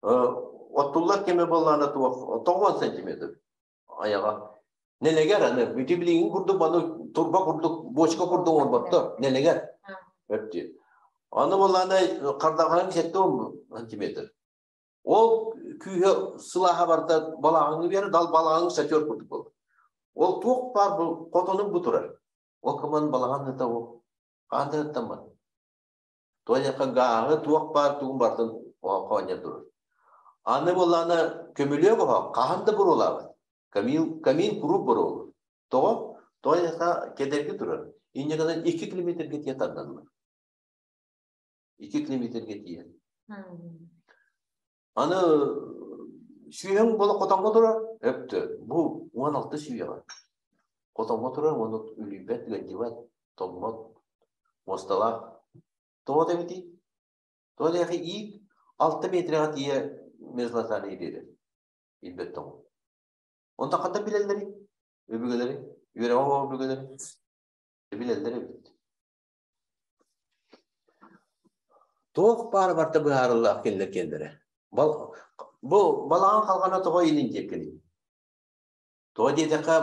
Оттуллар кэмэ буоллаана туох 90 сантиметр айаҕа. Нэлэгэр аны бүтү билигин курдук маны турба курдук бочка курдук оҥорботтор нэлэгэр өптү. Аны буоллаана хардаҕаһын 70 сантиметр. Ол күүһэ сылааһа барда балаҕаҥҥа биэрэ дал балаҕаҥ сатер курдук буолар. Ол туох баар бу хотонун бу турар. Ол кыман балаҕан ыта ол. Хаан да Туох гааһы туох баар тугун барытын хоонньор турар. Аны буоллаҕына көмүлүөк оһох хаһан да буруолаабат. Камин, камин куруук буруолуур. Тоҕо? Тоҕо диэтэххэ кэдэрги турар. Инньэ гынан 2 километрга тиийэ тарданылар. 2 километрга тиийэн. Аны сүүһүҥ буола хотоҥҥо турар, өптө бу 16 сүүһэҕэ. Хотоҥҥо турар уонна үлүйбэт, ыалдьыбат, тоҥмот, муосталаах. Тоҕо да эбитий? Тоҕо диэхэ иик 6 метрэҕэ тиийэ мерзлотаны ириэрэр. Ирбэт тоҥу. Онтон хантан билэллэрий? Өбүгэлэри? Үөрэҕэ оһох өбүгэлэри? Билэллэр эбит. Туох баара барыта быһаарыллаах кинилэр киэннэрэ. Бу балаҕан халҕана тоҕо илин диэккиний? Тоҕо диэтэххэ,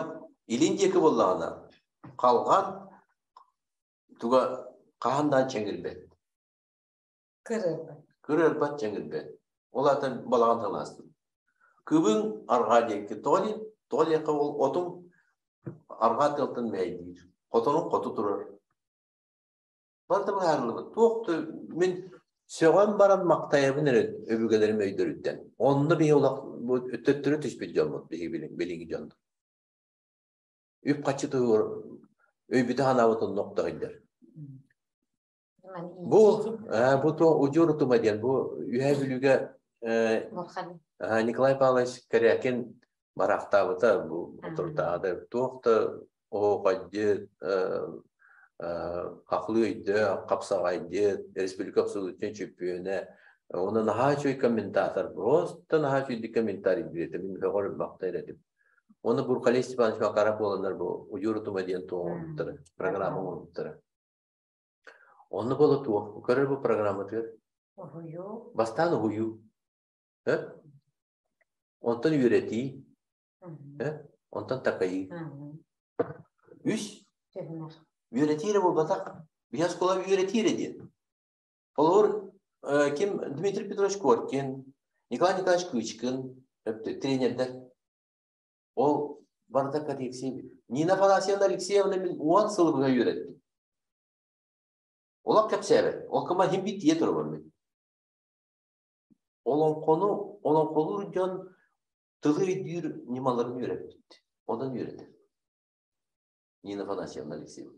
илин диэки буоллаҕына, халҕан туга хаһан даҕаны чэҥирбэт. Кырыарбат. Кырыарбат, чэҥирбэт. Ол аата балаҕан тылаастын. Кыбыҥ арҕаа диэки. Тоҕо диэн? Тоҕо диэххэ ол отуҥ арҕаа тыалтан мэһэйдиир. Хотонуҥ хоту турар. Барыта быһаарыллыбыт. Туох да мин сөҕөн баран махтайабын эрэ өбүгэлэрим өйдөрүттэн. Онно биһи олох бу төттөрү түспүт дьоммут биһи билиҥҥи дьон. Үп-харчы туһугар өйбүтэ санаабыт онно охтоһуйдар. Бу бу туох удьуор утума диэн бу Үөһээ Бүлүүгэ Николай Павлович Корякин бараахтаабыта бу отурдааҕыта туох да оһуохайдьыт, хахлыы өйдөөх, хапсаҕайдьыт, республика абсолютнай чөмпүйүөнэ. Уонна наһаа үчүгэй комментатор, просто наһаа үчүгэйдик комментарий биэрдэ. Мин көҕөр махтайар этим. Уонна Бурхалей Степанович Макаров буоланнар бу Удьуор утума диэн туох оҥорбуттара, программа оҥорбуттара. Онно буола туох? Көрөр бу программатыгар. Уһуйуу. Бастаан уһуйуу. Онтон үөрэтии. Онтон такайыы. Үс. Үөрэтии эрэ буолбатах. Биһи оскуола үөрэтии эрэ диэн. Холобур, ким Дмитрий Петрович Коркин, Николай Николаевич Кычкин, тренердэр. Ол барыта коррекция эбит. Нина Афанасьевна Алексеевна мин 10 сыл быһа үөрэттим. Олох кэпсээбэт. Ол кыма иһин бит тиийэ турабын мин. Олоҥхону олоҥхолуур дьон тылы өйдүүр ньымаларын үөрэппит. Онон үөрэтэр. Нина Афанасьевна Алексеева.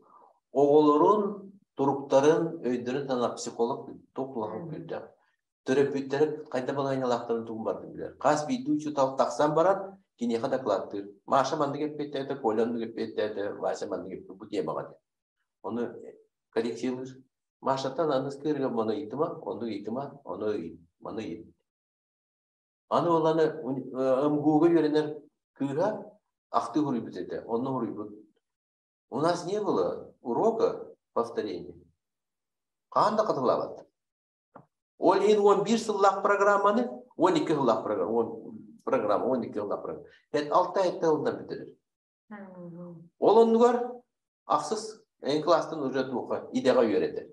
Оҕолорун туруктарын, өйдөрүн тана психолог туох улахан күүрдээх. Төрөппүттэрэ хайда балаһыанньалаахтарын тугун барытын билэр. Хас биирдии учуутал тахсан баран киниэхэ дакылааттыыр. Маша маннык эппиэттээтэ, Коля оннук эппиэттээтэ, Вася маннык эппиэттээтэ бу темаҕа диэн. Ону коррекциялыыр. Машаттан аныскыырга маны ыйытыма, оннук ыйытыма, ону ыйыт, маны ыйыт. Аны ол аны МГУга үөрэнэр кыыһа ахтыы суруйбут этэ, онно суруйбут. У нас не было урока повторения. Хаһан да хатылаабат. Ол иһин 11 сыллаах программаны, 12 сыллаах программа, программа, 12 сыллаах программа. Это алта айта ылынан бүтэрэр. Ол оннугар ахсыс Эн класстан уже туха идэҕэ үөрэтэр.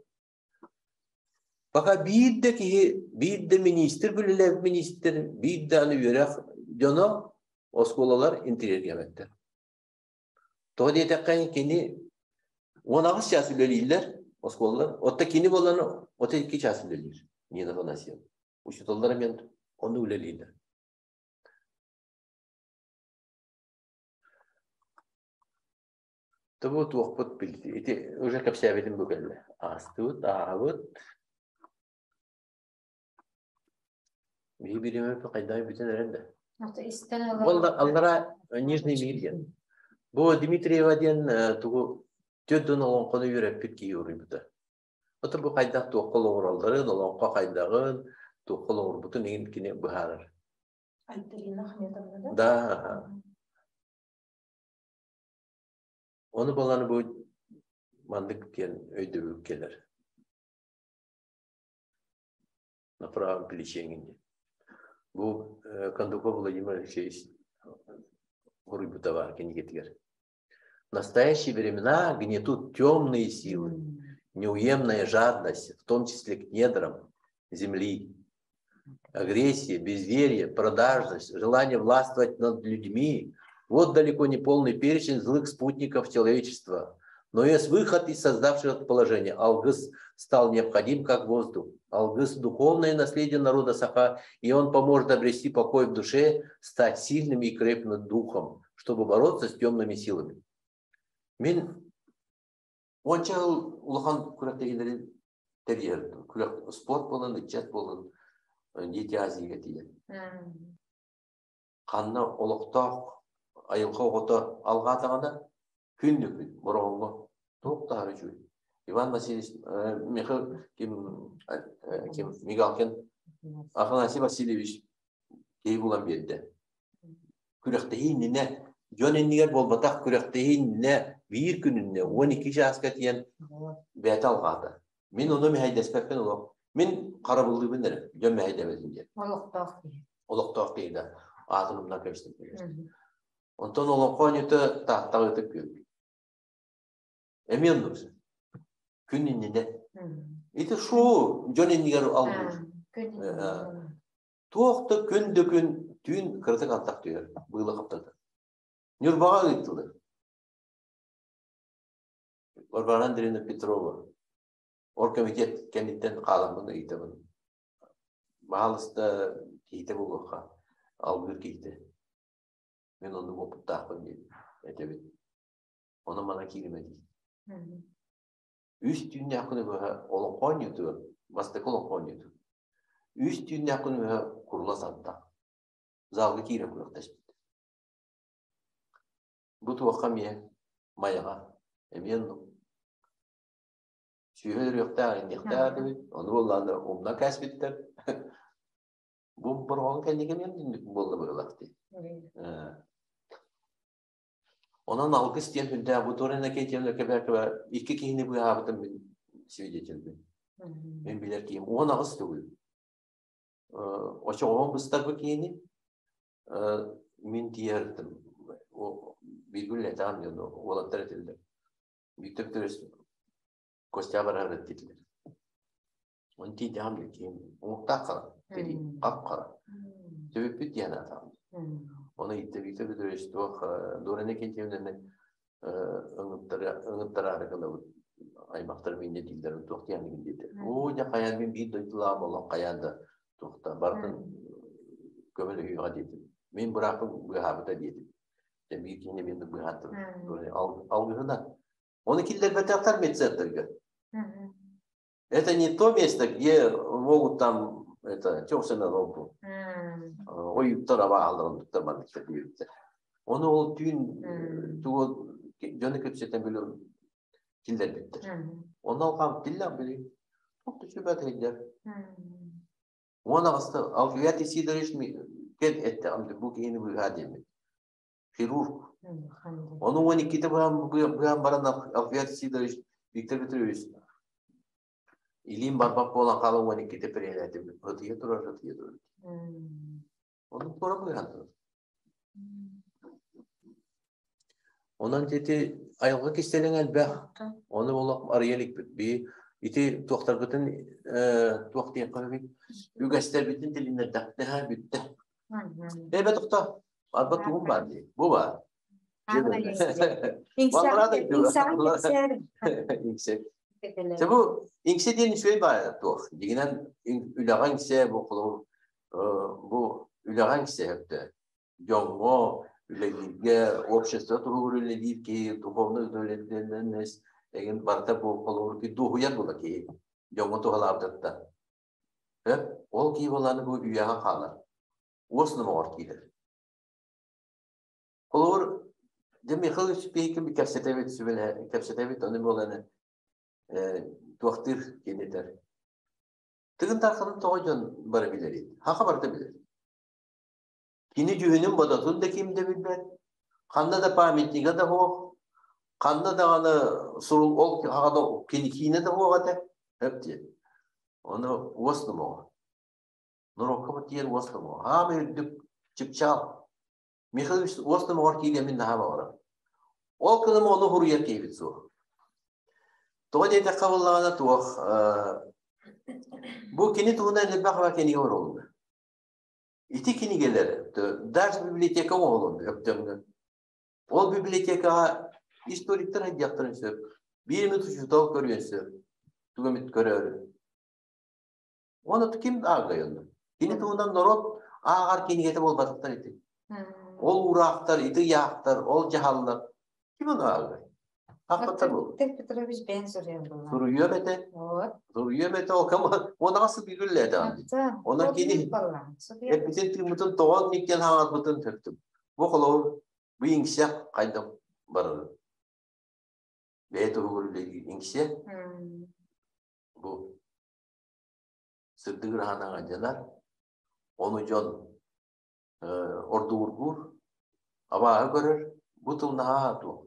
Пока биир да киһи, биир да министр үлэлээбит министр, биир да аны үөрэх дьоно оскуолалар интэриэһиргээбэттэр. Тоҕо диэтэххэ кини 18 чаас үлэлииллэр оскуолалар. Отто кини буолан 32 чаас үлэлиир Нина Афанасьевна. Учууталлар эмиэ онно үлэлииллэр. Тобу туохпут билди. Ити уже кэпсээбитим бу кэллэ. Аастыбыт, ааһабыт. Биһи бириэмэ хайдах бүтэн эрэн да. Буолла аллара Нижний мир диэн. Бу Дмитриева диэн тугу төрдүн олоҥхону үөрэппит киһи уруйбута. Ото бу хайдах туохха олоҕуралларын, олоҥхо хайдаҕын, туохха олоҕурбутун иһин кини быһаарар. Айталина Ахметовна, да? Да. Ону баланы бу маннык диэн өйдөбүл кэлэр. На правом плече диэн. Бу Кондуков Владимир Алексеевич уруйбута баар кинигэтигэр. В настоящие времена гнетут темные силы, неуемная жадность, в том числе к недрам земли, агрессия, безверие, продажность, желание властвовать над людьми. Вот далеко не полный перечень злых спутников человечества. Но есть выход из создавшего положения. Алгыс стал необходим как воздух. Алгыс – духовное наследие народа Саха, и он поможет обрести покой в душе, стать сильным и крепным духом, чтобы бороться с темными силами. Мин уонча улахан күрэхтэһиилэри тэрийэр күрэх спорт буолан, ыччат буолан, Дети Азияга тиийэн. Ханна олохтоох айылҕа оҕото алҕаатаҕына күн да күн бороҕоҥҥо туох даҕаны үчүгэй. Иван Васильевич Михаил ким ким Мигалкин Афанасий Васильевич киһи булан биэрдэ. Күрэхтэһии иннинэ дьон иннигэр буолбатах күрэхтэһии иннинэ биир күнүннэ 12 чааска тиийэн бэйэтэ алҕаата. Мин ону мэһэйдэспэппин олох. Мин харабыллыыбын эрэ, дьон мэһэйдэбэтин диэн. Олохтоох киһи. Олохтоох киһи да аатын умнан кэбистим. Онтон олоҥхо оонньуута Тааттаҕа ытык күөл. Эмиэ оннук. Күн иннинэ. Ити шоу дьон иннигэр алгыыр. Туох да күн да күн түүн кыратык антах түһэр, быыла хаптата. Ньурбаҕа ыыттылар. Варвара Андреевна Петрова оргкомитет кэнниттэн хааламмын ыйытабын. Баһаалыста киһитэ буолуохха, алгыыр киһитэ. Мин оннук уопуттаахпын диэн этэбин. Ону мана кииримэ дии. Үс түүннээх күнү быһа олоҥхо оонньуутугар, бастакы олоҥхо оонньуутугар. Үс түүннээх күнү быһа курла сантах. Залга киирэн күрэхтэспит. Бу туохха эмиэ Майаҕа эмиэ оннук. Сүөһү өлөрүөхтээх, инниэхтээх этибит. Ону буоллаҕына умна кээспиттэр. Бу бороҕон кэнники эмиэ инник буолла быһыылаах дии. Онон алгыс диэн хүндээх бу Тура Иннокентьевна Кэбээкэбэ икки киһини быыһаабытын мин свидетельбин. Мин билэр киһим 18 төгүл. Очоҕоһун быстарбыт киһини мин тиийэртим биир үлэлэтэҕим диэн уолаттар этиллэр. Виктор Петрович Костя барар этилэр. Оны тиийдэҕим диэн киһим уҥуктаах хара, тирии хап-хара. Төбүппүт диэн аатаҕым. Оны ыйытта Виктор Петрович туох Дора Иннокентьевнаны ыҥыттараары гынабыт аймахтарым инньэ дииллэрин туох диэххин диэтэ. Оо, дьэ хайаан мин биир дойдулаах буолан хайаан да туохта барытын көмөлөһүөҕэ диэтим. Мин бырааппын быыһаабыта диэтим. Дьэ биир киһини мин быыһааттым. Алгыһынан. Оны киллэрбэтэхтэр медцентрга. Это не то место, где могут там это тёксена олбу. Ойуттар абааларын туттар манныктар диэбиттэр. Оны ол түүн тугу дьону кэпсэтэн билим киллэрбиттэр. Онно алҕаабыт тиллэх били. Туох да сүбэ тылдьар. Уон аҕыста Алфият Исидорович кэл этте бу киһини быыһаа диэммит. Хирург. Ону 12-те быһан баран Алфият Исидорович Виктор Петрович илиим барбат буолан хаалан 12-те переэлээтим. Ытыйа турар, ытыйа турар. Ону туора быыһан турар. Онон ити айылҕа кистэлэҥэ элбэх. Ону олох арыйа иликпит. Би ити туохтарбытын туох диэххэ эбит үгэстэрбитин тилиннэрдэхтэ бүттэ. Эбэ тохто. Арба тугум баар дии. Бу баар. Иҥсэ. Бу иҥсэ диэн үчүгэй баар туох. Дигинэн үлэҕэ иҥсэ бу холобур бу үлэҕэ иҥсэ өттө. Дьоҥҥо үлэлииргэ общество туһугар үлэлиир киһи духовный удовлетворенность эгин барыта бу холобур дуоһуйар була киһи дьоҥҥо туһалаабытыттан. Ол киһи буолааны бу үйэҕэ хаалар. Уос номоҕор киирэр. Холобур, дьэ Михаил Ильич кэпсэтэбит, сүбэлэһэ кэпсэтэбит, ону буолан туохтыыр кинитэр. Тыгын Дарханын тоҕо дьон бары билэрий? Хаха барыта билэр. Кини дьүһүнүн бодотун да ким да билбэт. Ханна да памятнига да суох, ханна даҕаны сурул ол хаҕана кини киинэ да суох этэ. Өп диэн. Ону уос номоҕо. Норуокка бу тиийэр уос номоҕо. Хаамай үрдүк чыпчаал. Михаил Ильич уос номоҕор киириэммин наһаа баҕарабын. Ол кылым ону хуруйар киһибит суох. Тоҕо диэтэххэ буоллаҕына туох бу кини туһунан элбэх аба кинигэ оҥороллор. Ити кинигэлэр даже библиотека оҥоһулунна Өктөмҥө. Ол библиотекаҕа историктар айдыахтарын сөп. Биир эмит учуутал көрүөн сөп. Тугу эмит көрөөрү. Оны ким ааҕыай онно? Кини туһунан норуот ааҕар кинигэтэ буолбатахтар ити. Ол уураахтар, ити ыйаахтар, ол дьаһаллар ким ону ааҕыай? Аахпаттар буолуо. Виктор Петрович бэйэн суруйан буолла. Суруйуом этэ. Вот. Суруйуом этэ, ол кам уонаҕа сыбыйгылла этэ. Онон кини эппитин тыыммытын тоҕон никкен хаҥарбытын төптүм. Бу холобур бу иҥсэх хайдах барарын. Бэйэ туһугар үлэлиир иҥсэ. Бу сырдык ыраһанаҕа дьанар, ону дьон ордугургуур, абааһы көрөр, бу тыл наһаа туох.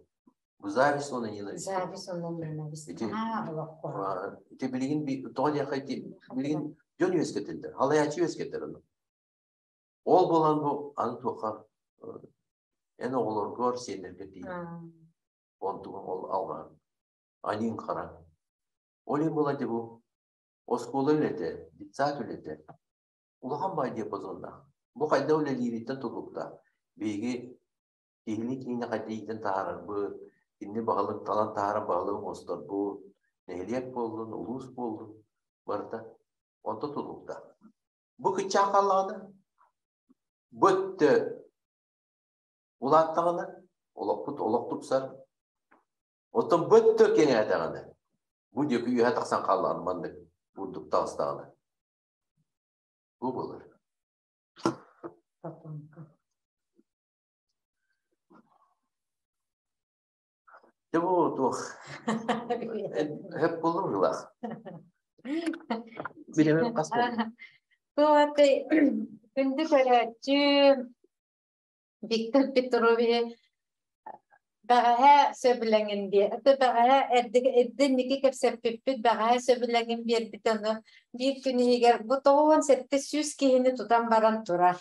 Бу зависть уонна ненависть. Зависть уонна ненависть. Ити, Наһаа олоххо. Ити билигин тоҕо диэххэ ити билигин дьон үөскэтиллэр, халайааччы үөскэтэр ону. Ол буолан бу аны туохха эн оҕолоргор, сиэннэргэр тиийэр. Онтугун ол алҕаһын. Аньыын хара. Ол иһин буолла дьэ бу оскуола үлэтэ, детсад үлэтэ улахан баай диапазоннаах. Бу хайдах үлэлиириттэн тутулуктаах. Биһиги киһини киинэ хайдах иитэн таһаарарбыт, кинини баһылык талан таһааран баһылык оҥосторбут, нэһилиэк буоллун, улуус буоллун, барыта онто тутулуктаах. Бу кыччаах хааллаҕына, бу өттө улааттаҕына, олохпут олох тупсар. Оттон бу өттө кэҥээтэҕинэ, бу диэки үөһэ тахсан хааллаҕына маннык бурдук таҕыстаҕына, бу буолар. Дьэ бу туох хөп буоллум быһыылаах. Билэмим хас буолла? Туох күндү көрөөччү Виктор Петрович бэҕэһээ сөбүлэҥин биэ бэҕэһээ эрдэ эрдэ инники кэпсэппиппит бэҕэһээ сөбүлэҥин биэрбит ону биир күн иһигэр бу 97 киһини тутан баран турар.